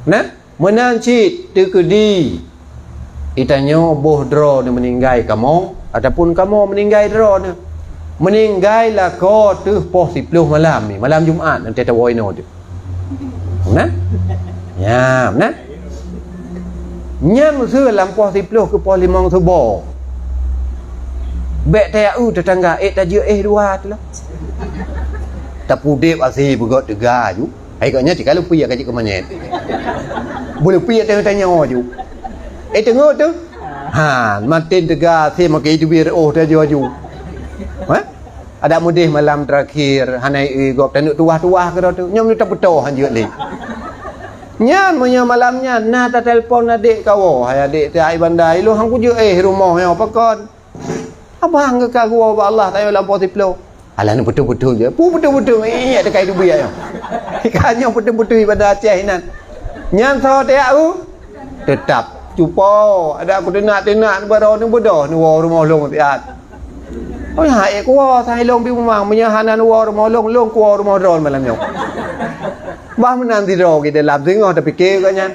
Nah, meunan cit teukeudi geutanyoe boh droe neuh meuninggai kamoe, ataupun kamoe meuninggai droe neuh. Meuninggai lakoe teuh poh siploh malam ni, malam Jumat, nyan tawoe inoe teuh. Nah? Nya, nah? Nyan meuseu lam poh siploh keu poh limong suboh. Bék taya-eu teutangga, ék tajeuet éh dua teuh lah. Tapudeb asé beugöt teuga ju. Hai gobnyan cit ka leupie ka jeuet keu manyét. Beuleupie teuh tanyoe ju. Éh teungeut teuh? Ha, maten teuga asé makai teubiet reuôh teuh aju-aju. Ha? Adak meudeh malam terakhir, hana ié gob taneuk tuwah-tuwah keudroe teuh. Nyoe meunyoe tapeutoh hanjeuet lé. Nyan meunyoe malam nyan na tatelpon adék kawoe, "Hai adék, teuai banda, ilôn han kujeuet éh rumoh nyoe pakon?" "Abang geuka geuwoe bak Allah tanyoe lam poh siploh." "Alah, neupeuteuh-peuteuh jih." "Peue peuteuh-peuteuh?" "Iya, teukai teubiet nyoe." Ka nyoe peuteuh-peuteuh ibadah Aceh inan. Nyan soe teuyak u? Teutap. Cupo, adak kuteunak-teunak neubaroe neubeudôh neuwoe rumoh lôn siat. Oh, ya, ék kuwoe, sai lôn bi mumang. Meunyoe hana neuwoe rumoh lôn, lôn kuwoe rumoh droe malam nyoe. Bah meunan sidroe geudalam singoh tapike gobnyan.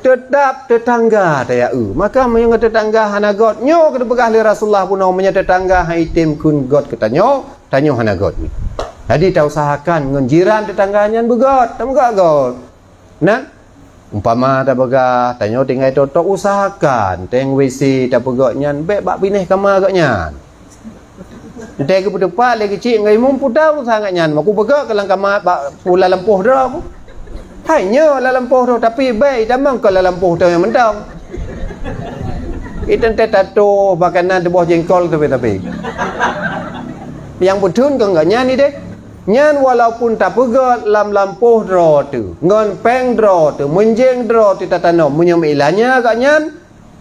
Teutap teutangga taya-eu. Maka meunyoe teutangga hana göt, nyoe keuneuk peugah lé Rasulullah bunoe, meunyoe teutangga han item kheun göt keu tanyoe, tanyoe hana göt. Jadi tausahakan ngon jiran teutangga nyan beugöt, tameugöt-göt. Nah, umpama tapeugah, tanyoe tinggai toto, usahakan teng W C tapeugöt nyan bèk bak binéh kama geuh nyan. Entah keupeuteupat lé keuchik ngon imum, peue teuh urusan geuh nyan, meuku peugöt keu lam kama bak pula lampôh droe. Hai nyoe lam lampôh droe, tapi bèk itamong keu lam lampôh droe nyang mantong. Iteuntèe tatoh makanan tuboh jengkol tapi-tapi. Nyang beuthon keu geuh nyan ideh. Nyan walaupun tapeugöt lam lampôh droe teuh, ngon pèng droe teuh, meunjeng droe teuh tatanom, meunyoe meuilanya geuh nyan,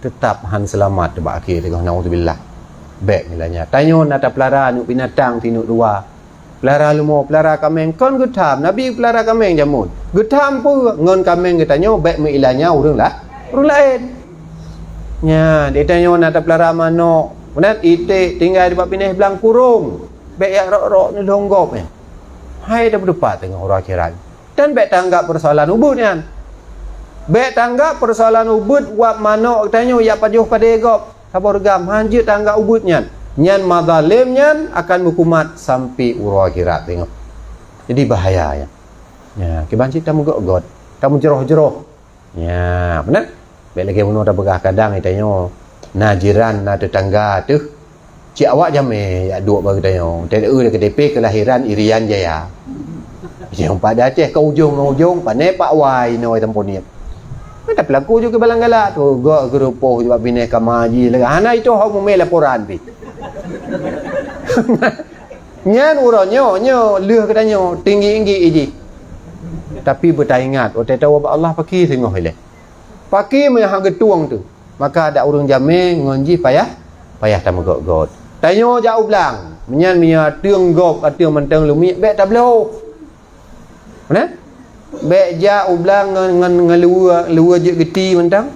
teutap han seulamat bak akhé teungoh, naudzubillah. Bèk meuilanya. Tanyoe na tapeulara aneuk binatang sineuk dua. Peulara leumo, peulara kaméng, kon geutham. Nabi peulara kaméng jameun. Geutham peue ngon kaméng geutanyoe bèk meuilanya ureueng la-, ureueng laén. Nyan, di tanyoe na tapeulara manök. Meunan iték tinggai di bak binéh blang kurong. Bèk jak rok-rok neulhong gob nyan. Hai tapeuteupat teungoh uroe akhirat. Dan bèk tanggap peusoalan ubeuet nyan. Bèk tanggap peusoalan ubeuet wab manök geutanyoe jak pajoh padé gob. Saboh reugam, han jeuet tanggap ubeuet nyan. Nyan mazalém nyan akan meukumat sampoe uroe akhirat teungoh. Jadi bahaya nyan. Nya, kiban cit tameugöt-göt, tameujroh-jroh. Nya, meunan. Bèk lagèe bunoe tapeugah kadang geutanyoe na jiran, na teutangga teuh. Cit awak jamé jak duek bak geutanyoe. Teu-eu K T P kelahiran Irian Jaya. Nyang pat di Aceh ka ujong ngon ujong, pané Pak Wai inoe tamponiet. Mantap pelaku ju keubalang galak tu, gok geurupoh ju bak binéh kama ji lagèe hana itu hok mumé laporan pih. Nyan uroe nyoe, nyoe lheueh geutanyoe tinggi-tinggi jih. Tapi beutaingat, watèe tawoe bak Allah paki singoh ilèe. Paki meuhah geutueng tu, maka adak ureueng jamé ngon jih payah, payah tameugöt-göt. Tanyoe jak u blang, meunyan meunyoe ateueng gob, ateueng mantong leumiek, bèk tabloe. Meunan? Bèk jak u blang ngon, ngon, ngon luweue, luweue jeuet geuti mantong.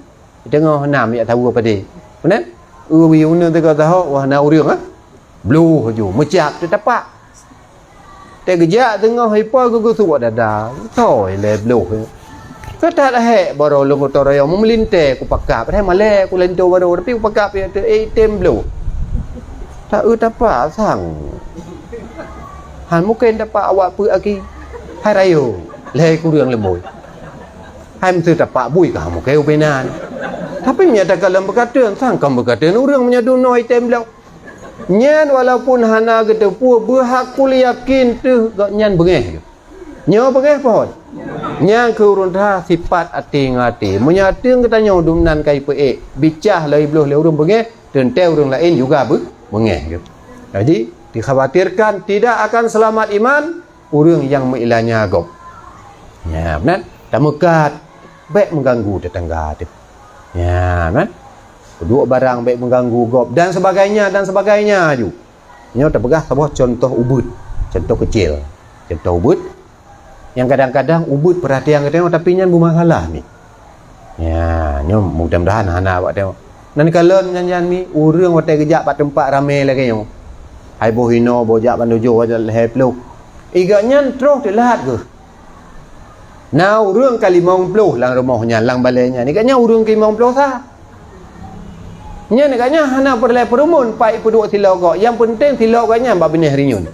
Di teungoh nam jak tawoe padé. Meunan? Uwi uneuen teuka tahok, wah na ureueng, ah. Bloh laju, meucab teuh tapak. Teugeujak teungoh ipo geugeusuk dada, soe ilèe bloh. Ka that hék baroe lôn gotong royong meumeulintèe kupakab, padahai malèe kulintô baroe, tapi kupakab, eh, item bloh. Ta-eu tapak sang. Han mungken tapak awak peuet aki. Hai rayeuk, lhèe kureueng leuboi. Hai meuseu tapak bui ka mungken ubé nan. Tapi meunyoe takalon beukateun, sang kon beukateun ureueng meunyoe dunoe item bloh. Nyan walaupun hana geuteupeue, beuhak kul yakin teuh gobnyan beungéh. Nyoe beungéh phon. Nyan keuh ureueng that sifat até ngon até. Meunyoe ateueng geutanyoe dumnan ka ipeuék, bicah lom ibloh lé ureueng beungéh, teuntèe ureueng laén juga beu-, beungéh. Jadi, dikhawatirkan tidak akan selamat iman, ureueng nyang meuilanya gob. Nya, meunan, tameukat, bèk meuganggu teutangga teuh. Nya, meunan. Peuduek barang bèk meuganggu gob dan sebagainya, dan sebagainya aju. Nyoe tapeugah saboh contoh ubeuet, contoh keucil. Contoh ubeuet nyang kadang-kadang ubeuet peurhatian geutanyoe tapi nyan beumasalah ni. Ya, nyoe mudah-mudahan hana awak tengok. Nan kalon nyan, nyan mi, ureueng watèe geujak bak teumpat ramé lagèe nyoe. Hai boh inoe, boh jak bandum jih, boh jak lhèe ploh. Iga nyan troh teulat geuh. Na ureueng ka limong ploh lam rumoh nyan, lam balèe nyan. Iga nyan ureueng ka limong ploh sa. Nyan iga nyan hana peureulèe peureumeun pat ipeuduek silop gob. Nyang peunteng silop gob nyan bak binéh rinyun.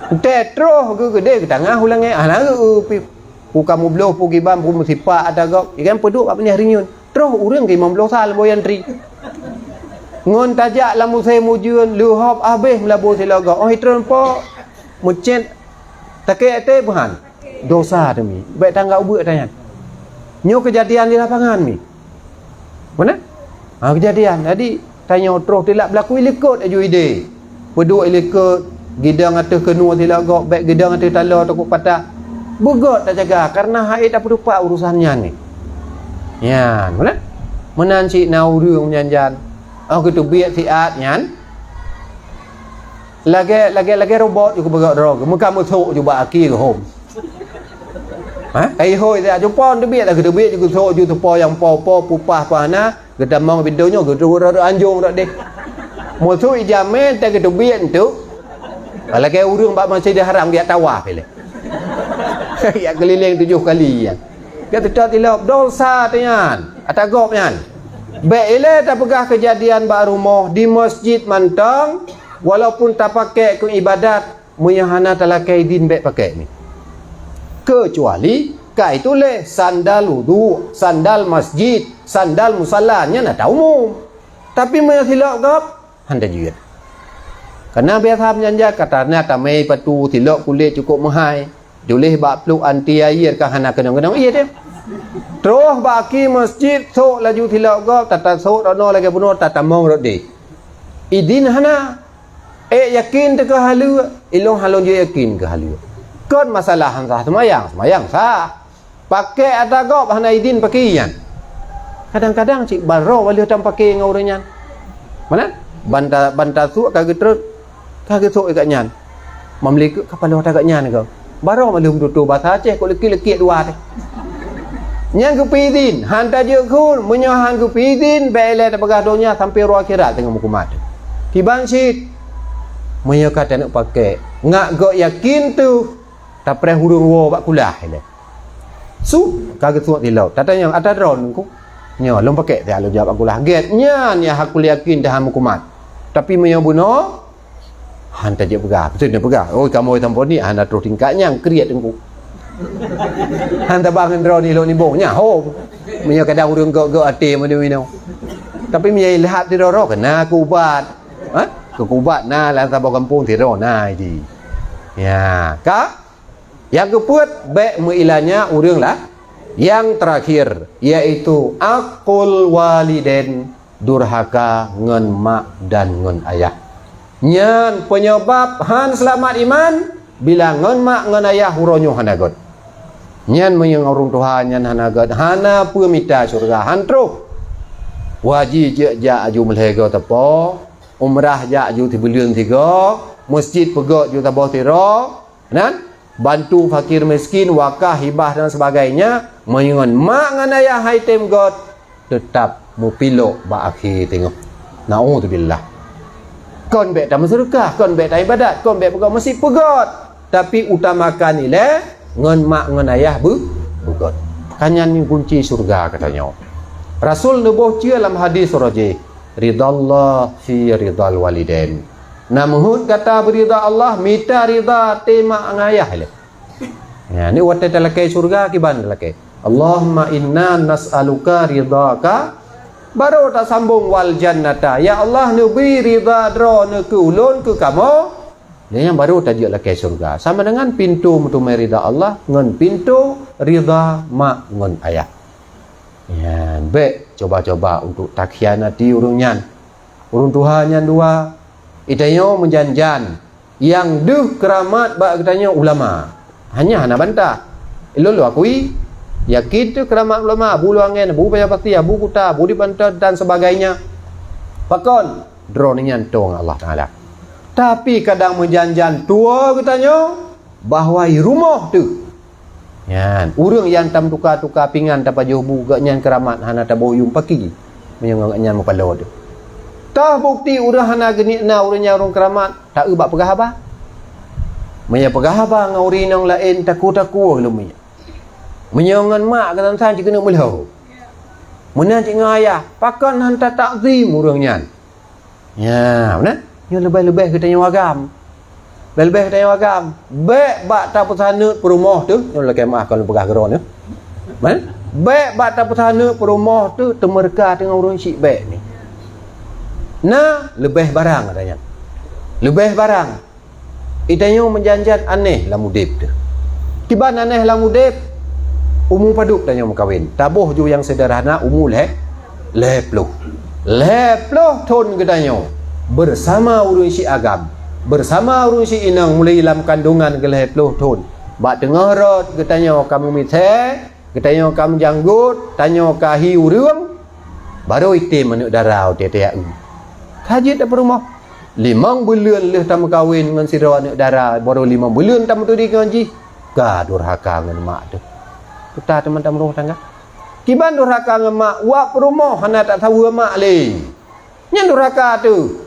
Entèe troh geuh geudeh geutangah u langèt, hana geu-eu pih. Pu ka mubloh, pu kiban, pu meusipak ata gob. Ikan peuduek bak binéh rinyun. Troh ureueng keu limong ploh sa lam boh nyang tri. Ngon tajak lam musém ujeuen, leuhop habéh meulabu silop gob. Oh, itron po meucét takée até beuhan. Dosa teuh mi. Bèk tanggap ubeuet ata nyan. Nyoe keujadian di lapangan mi. Meunan? Ha, keujadian. Jadi, tanyoe troh teulat beulaku ilikot aju idéh. Peuduek ilikot, gidong ateueh keunoe silop gob, bèk gidong ateueh taloe takot patah. Beugöt tajaga, kareuna hana tapeutupat urosan nyan ni. Nyan, meunan? Meunan cit na ureueng nyan jan. Oh, geuteubiet siat nyan. Lagèe, lagèe, lagèe robot ju geubeugöt droe, meuka meusok ju bak aki geuhom. Ha? Kai hôi siat, ju phon teubiet, lagèe teubiet ju geusok ju teupo nyang po-po, pupah pah na. Geutamong pintoe nyoe, geutrok rot anjong rot deh. Musoh ijamé teuh geuteubiet enteuk. Lagèe ureueng bak Masjidil Haram geujak tawaf ilèe. Geujak keulileng tujoh kali nyan. Geujak teutot ilop, dosa teuh nyan. Ata gob nyan. Bèk ilèe tapeugah keujadian bak rumoh di masjid mantong. Walaupun tapakék keu ibadat, meunyoe hana talakée idin bék pakék mi. Keucuali ka ituléh sandal wudu, sandal masjid, sandal musala, nyan atra umum. Tapi meunyoe silop gob, han tajeuet. Karena biasa meunyan jak ka tanya tamé patu silop kulét cukôp meuhai. Tuléh bak pluek anti air ka hana keunong-keunong ié teuh. Troh bak akhé masjid, sôk laju silop gob, tatasôk droeneuh lagée bunoe tatamong rot deh. Idin hana. Ék yakin teuh keu haleue, ilôn han lôn jeuet yakin keu haleue. Kon masalah han sah seumayang, seumayang sah. Pakék atra gob hana idin pakék nyan. Kadang-kadang cit baroe waleuh tam pakék ngon ureuëng nyan. Mana? Banta, banta sôk ka geutrôn, ka geusôk geuh nyan. Mamlikot ka paloe atra geuh nyan keu. Baroe maleuh meututoe basa Aceh kok leukiek-leukiek dua teuh. Nyang geupeu idin, han tajeuet kheun, meunyoe han geupeu idin, bék ilée tapeugah donya sampoe uroe akhirat teungoh meukumat. Kiban cit, meunyoe ka taneuk pakék, ngak gok yakin teuh, tapreh ureuëng woe bak kulah ilée. Su, ka geusuet silop, tatanyong, "Atra droeneuh?" "Nyoe, lôn pakék siat lôn jak bak kulah." Gét nyan nyang hakul yakin dah meukumat. Tapi meunyoe bunoe, han tajeuet peugah. Beutôi neupeugah, "Oi, kamoe sampoe ni hana troh tingkat nyang kriet teungku." Han taba ngon droeneuh lôn nibong, nyan hom. Meunyoe kadang ureuëng gok-gok até meunyoe inoe. Tapi meunyoe ilhab sidroe-droe, keunan keu ubat. Ha? Keu ubat na lam saboh gampông sidroe na iji. Ya, ka? Nyang keupeuet, bék meuilanya ureuëng lah. Nyang terakhir, yaitu aqul walidain, durhaka ngon mak dan ngon ayah. Nyan peunyeubab han seulamat iman, bila ngon mak ngon ayah uroe nyoe hana gét. Nyan meunyoe ureuëng tuha nyan hana gét, hana peue mita syeuruga, han troh. Haji jeuet jak aju meulhèe goe teupeu, umrah jak aju sibuleuen sigoe, meuseujid peugét aju saboh sidroe, nan bantu fakir miskin, wakah, hibah dan sebagainya, meunyoe ngon mak ngon ayah han item gét, teutab meupilok bak akhé teungoh. Naudzubillah. Kon bék tameuseudeukah, kon bék taibadat, kon bék peugét meuseujid, peugét. Tapi utamakan ilée ngon mak ngon ayah beu-, beugét. Ka nyan kunci syeuruga geutanyoe. Rasul neuboh ceue lam hadis rajih, "Ridallah fi ridal walidain." Na meuheuet gata beurida Allah, mita rida até mak ngon ayah ilée. Ya, ni watée talakée syeuruga kiban talakée. "Allahumma inna nas'aluka ridhaka." Baru tasambong wal jannata. Ya Allah, neubri rida Droeneuh keu ulôn, keu kamoe. Nyan baru tajeuet lakée syeuruga. Sama dengan pintoe meuteumé rida Allah ngon pintoe rida mak ngon ayah. Nyan, bék cuba-cuba untuk takhianati ureuëng nyan. Ureuëng tuha nyan dua, geutanyoe meujan-jan. Nyang deuh keuramat bak geutanyoe ulama. Hanya hana bantah. Ulôn lôn akui, yakin teuh keuramat ulama, Abu Luwangen, Abu Paya Pasi, Abu Kuta, Abu di Banten dan sebagainya. Pakon? Droeneuh nyan toe ngon Allah Taala. Tapi kadang meujan-jan tuwoe geutanyoe bahwa i rumoh teuh. Nyan, ureuëng nyang tameutuka-tuka pingan tapajoh bu, geuhnyan keuramat hana taboh yuem paki. Meunyoe geuhnyan meupaloe teuh. Toh bukeuti ureuëng hana geuneuk na ureuëng nyang ureuëng keuramat, taeu bak peugah haba. Meunyoe peugah haba ngon ureuëng inong laén, takue-takue lom meunyoe. Meunyoe ngon mak geutanyoe san jikeuneuk meulhô. Meunan cit ngon ayah, pakon han tatakzim ureuëng nyan. Ya, beuna? Nyoe leubeh-leubeh geutanyoe agam. Leubeh-leubeh geutanyoe agam. Bék bak tapeusaneut peurumoh teuh, nyoe lakée meuah kon peugah keudroe nyoe. Beuna? Bék bak tapeusaneut peurumoh teuh teumeureuka teungoh ureuëng syiek bék ni. Na leubeh barang katanya. Leubeh barang. Geutanyoe meujan-jan aneh lam udeb teuh. Kiban aneh lam udeb, umu padub tanyoe meukawen. Taboh ju nyang seuderhana umu lhée, lhée ploh. Lhée ploh thon geutanyoe beusama ureuëng syiek agam, beusama ureuëng syiek inong mulai lam kandongan keu lhée ploh thon. Bak teungoh rot geutanyoe ka meumisék, geutanyoe ka meujanggot, tanyoe ka hi ureuëng, barô item aneuëk dara watée teuyak eu. Ka jeuet tapeurumoh. Limong buleuen lheueh tameukawen ngon sidroe aneuëk dara, barô limong buleuen tameuturi ngon jih, ka durhaka ngon mak teuh. Peue teuma tameurumoh tangga. Kiban durhaka ngon mak, wak peurumoh hana tasaweue mak lé. Nyan durhaka teuh.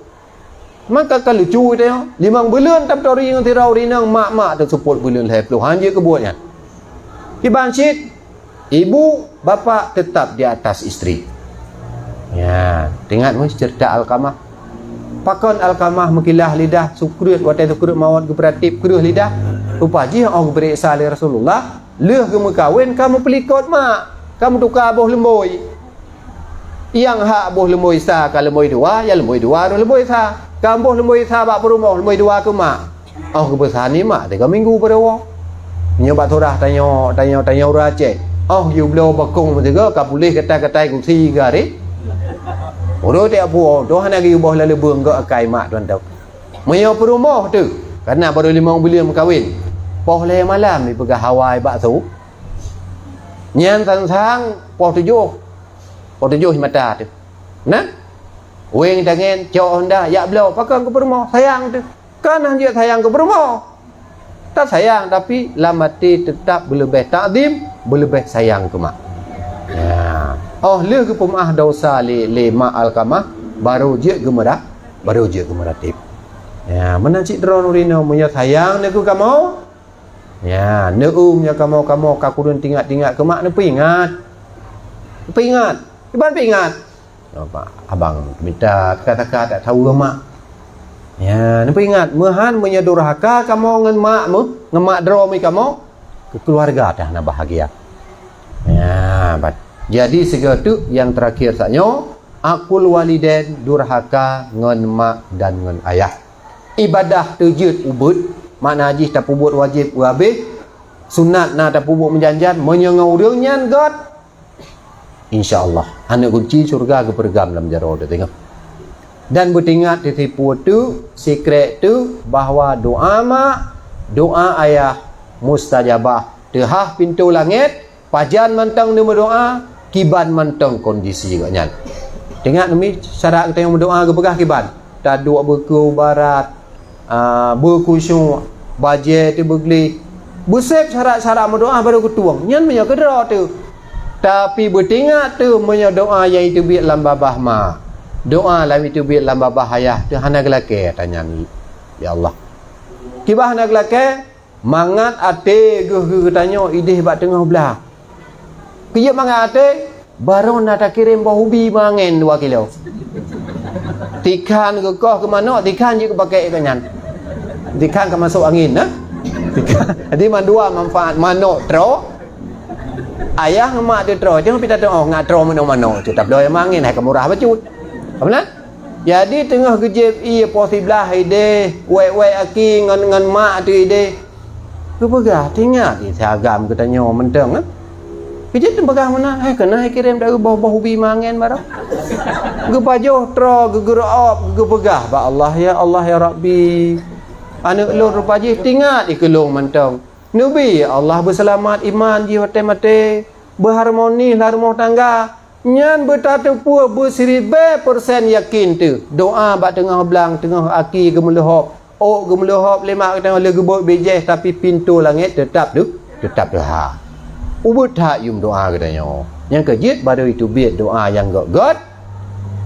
Maka ka lucu teuh, limong buleuen tameuturi ngon sidroe ureuëng inong, mak-mak teuseupôt buleuen lhée ploh, han jeuet keu buet nyan. Kiban cit, ibu, bapak tetap di atas istri. Ya, teuingat meuh ceurita Alkamah. Pakon Alkamah meukilah lidah, sukreut, watée sukreut mawöt geupeuratéb kreueh lidah? Rupa jih 'oh geupeuriksa lé Rasulullah, lheueh geumeukawen ka meupeulikot mak, ka meutuka boh leumbôi. Nyang hak boh leumbôi sa ka leumbôi dua, ya leumbôi dua roh leumbôi sa. Ka boh leumbôi sa bak peurumoh, leumbôi dua keu mak. 'Oh geupeusan nyan mak tiga minggu beurewoe. Nyoe bak surah tanyoe, tanyoe, tanyoe ureuëng Aceh. 'Oh geuyue bloe bakong meusigoe ka puléh katai-katai gusi gari. Uroe tiep buoe, toh hana geuyue boh laleubeung gok akai mak tuan teuh. Meunyoe peurumoh teuh, karena baru limong buleuen meukawen. Poh lhée malam jipeugah awai bakso. Nyan sang-sang poh tujoh. Poh tujoh mata teuh. Nah, weng tangen, cok honda, yak bloe, pakon keu peurumoh, sayang teuh. Kan hana jeuet sayang keu peurumoh. Tasayang, tapi lam até teutap beuleubeh takzim, beuleubeh sayang keu mak. Ya. 'Oh lheueh geupeumeu'ah dosa lé, lé mak Alkamah, baru jeuet geumeura-, baru jeuet geumeuratéb. Ya, meunan cit droeneuh ureuëng inong, meunyoe sayang neuh keu kamoe, ya, neuem nyoe kamoe-kamoe ka kureueng tingat-tingat keu mak, neupeuingat. Neupeuingat. Kiban peuingat? Nampak, abang mita taka-taka tak tahu mak. Ya, neupeuingat, meuhan meunyoe durhaka kamoe ngon mak meuh, ngon mak droe mi kamoe, keu keuluwarga teuh hana bahagia. Ya, ban. Jadi sigoe teuk nyang teurakhir saat nyoe, aqul walidain, durhaka ngon mak dan ngon ayah. Ibadah teujeuet ubeuet, makna jih tapeubuet wajéb u habéh, sunat na tapeubuet meujan-jan, meunyoe ngon ureuëng nyan göt, insya Allah, aneuëk gunci syeuruga geupeureugam lam jaroe teuh teungoh. Dan beutingat teuh sipeue teuk, sikrek teuk, bahwa doa mak, doa ayah mustajabah, teuhah pintoe langét, pajan mantong neumeudoa, kiban mantong kondisi gobnyan. Teuingat neumi syarat geutanyoe meudoa geupeugah kiban, taduek beukeue barat, ah, beukhusyuk, bajée teuh beugleh. Beuseb syarat-syarat meudoa barô geutueng. Nyan meunyoe keudroe teuh. Tapi beutingat teuh meunyoe doa nyang jiteubiet lam babah ma, doa nyang jiteubiet lam babah ayah teuh hana geulakée ata nyan, ya Allah. Kiban hana geulakée, mangat até geuh geutanyoe idéh bak teungoh blah. Keu jeuet mangat até, barô na takirém boh ubi meuangén dua kilo. Tikhan geukoh keu manok, tikhan jeuet geupakée keu nyan. Tikhan ka masôk angén, na? Tikhan. Jadi mandua manfaat, manok troe, ayah ngon mak teuh troe. Jangan pita teuh, oh, ngat troe manok-manok teuh, tabloe meuangén, hai ka murah bacut. Apa na? Jadi teungoh geujieb ié poh siblaih idéh, wék-wék aki ngon, ngon mak teuh idéh. Geupeugah, teuingat, ih, si agam geutanyoe mantong, eh? Keu jeuet teupeugah meunan, hai keunoe kirém dak boh-boh ubi meuangén barô. Geupajoh troe, geugeureuop, geupeugah bak Allah, "Ya Allah, ya Rabbi, aneuëk lôn rupa jih teuingat ih keu lôn mantong. Neubi, ya Allah, beuseulamat iman jih watée maté, beuharmoni lam rumoh tangga." Nyan beutateupeue beusiribée persen yakin teuh. Doa bak teungoh blang, teungoh aki geumeuleuhop, ôk geumeuleuhop lé mak geutanyoe lé geubeuet bijéh, tapi pintoe langét teutab teuh, teutab teuhah. Ubeuet that yum doa geutanyoe. Nyang keu jeuet barô jiteubiet doa nyang gét-gét,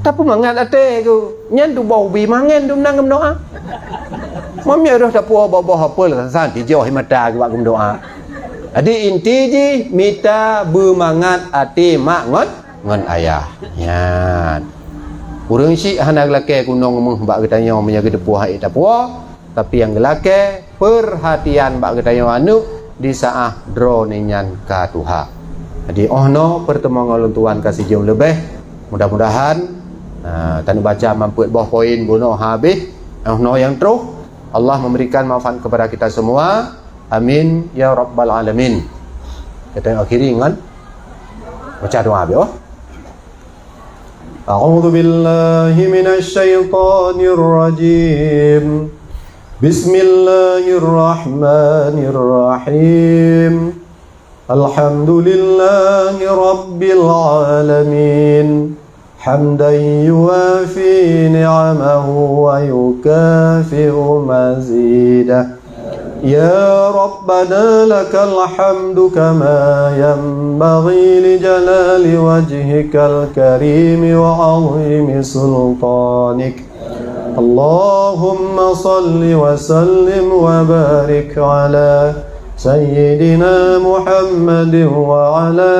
tapeumangat até geuh. Nyan tuboh ubi mangén dum nan geumeudoa. Meunyoe roh tapuwoe boh-boh apel san-san tijoh mata geuh bak geumeudoa. Jadi inti jih mita beumangat até mak ngon ngon ayah. Nyan. Ureuëng syiek hana geulakée gunong meuh bak geutanyoe meunyoe geuteupeue hai tapuwoe, tapi nyang geulakée peurhatian bak geutanyoe aneuëk di saát droeneuh nyan ka tuha. Jadi, 'oh noe peurtemuan ngon lôn tuan ka sijeuem leubeh. Mudah-mudahan, ah, taneubaca mampeuet boh poin bunoe habéh. 'Oh noe nyang troh, Allah memberikan manfaat kepada kita semua. Amin ya rabbal alamin. Kita akhiri ngon baca doa, oh. أعوذ بالله من الشيطان الرجيم. بسم الله الرحمن الرحيم. الحمد لله رب العالمين. حمدا يوافي نعمه ويكافئ مزيده. يا ربنا لك الحمد كما ينبغي لجلال وجهك الكريم وعظيم سلطانك. اللهم صل وسلم وبارك على سيدنا محمد وعلى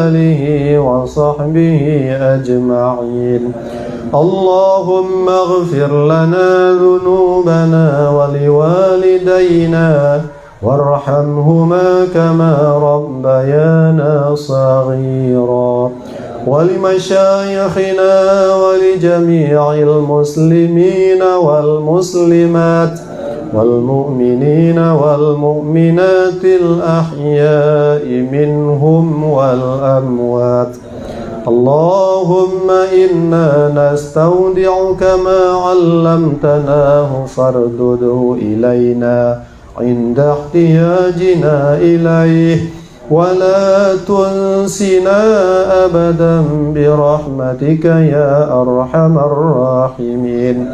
آله وصحبه أجمعين. اللهم اغفر لنا ذنوبنا ولوالدينا وارحمهما كما ربيانا صغيرا. ولمشايخنا ولجميع المسلمين والمسلمات والمؤمنين والمؤمنات الأحياء منهم والأموات. اللهم إنا نستودعك ما علمتناه فاردده إلينا عند احتياجنا إليه، ولا تنسنا أبدا برحمتك يا أرحم الراحمين.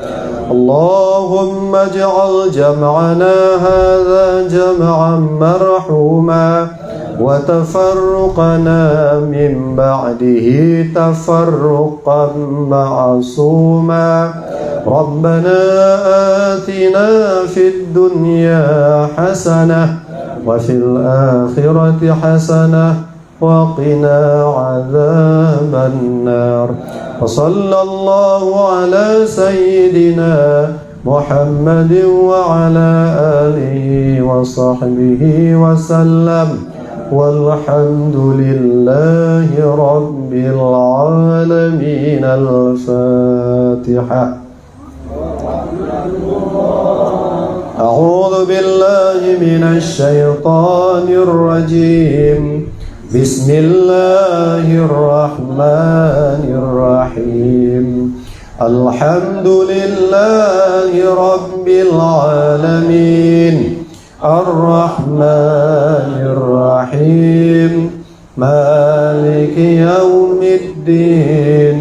اللهم اجعل جمعنا هذا جمعا مرحوما، وتفرقنا من بعده تفرقا معصوما. ربنا آتنا في الدنيا حسنة وفي الآخرة حسنة وقنا عذاب النار. وصلى الله على سيدنا محمد وعلى آله وصحبه وسلم. والحمد لله رب العالمين. الفاتحة. أعوذ بالله من الشيطان الرجيم. بسم الله الرحمن الرحيم. الحمد لله رب العالمين. الرحمن الرحيم. مالك يوم الدين.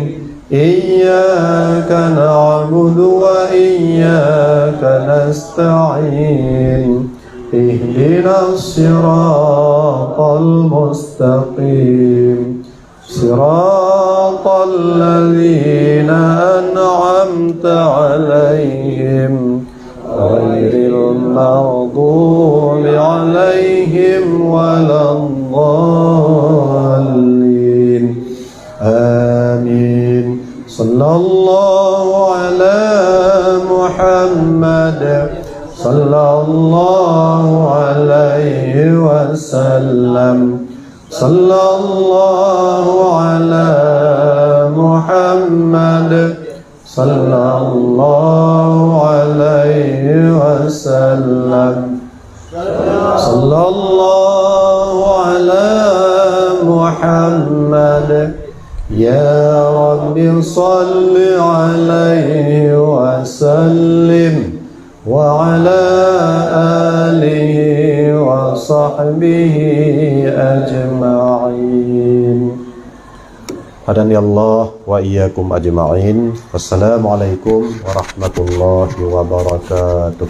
إياك نعبد وإياك نستعين. اهدنا الصراط المستقيم. صراط الذين أنعمت عليهم غير المغضوب عليهم ولا الضالين. آمين. صلى الله على محمد. صلى الله عليه وسلم. صلى الله على محمد. صلى الله عليه وسلم. صلى الله على محمد. يا رب صل عليه وسلم وعلى آله وصحبه أجمعين. Hadanallah wa iyyakum ajma'in. Wassalamualaikum warahmatullahi wabarakatuh.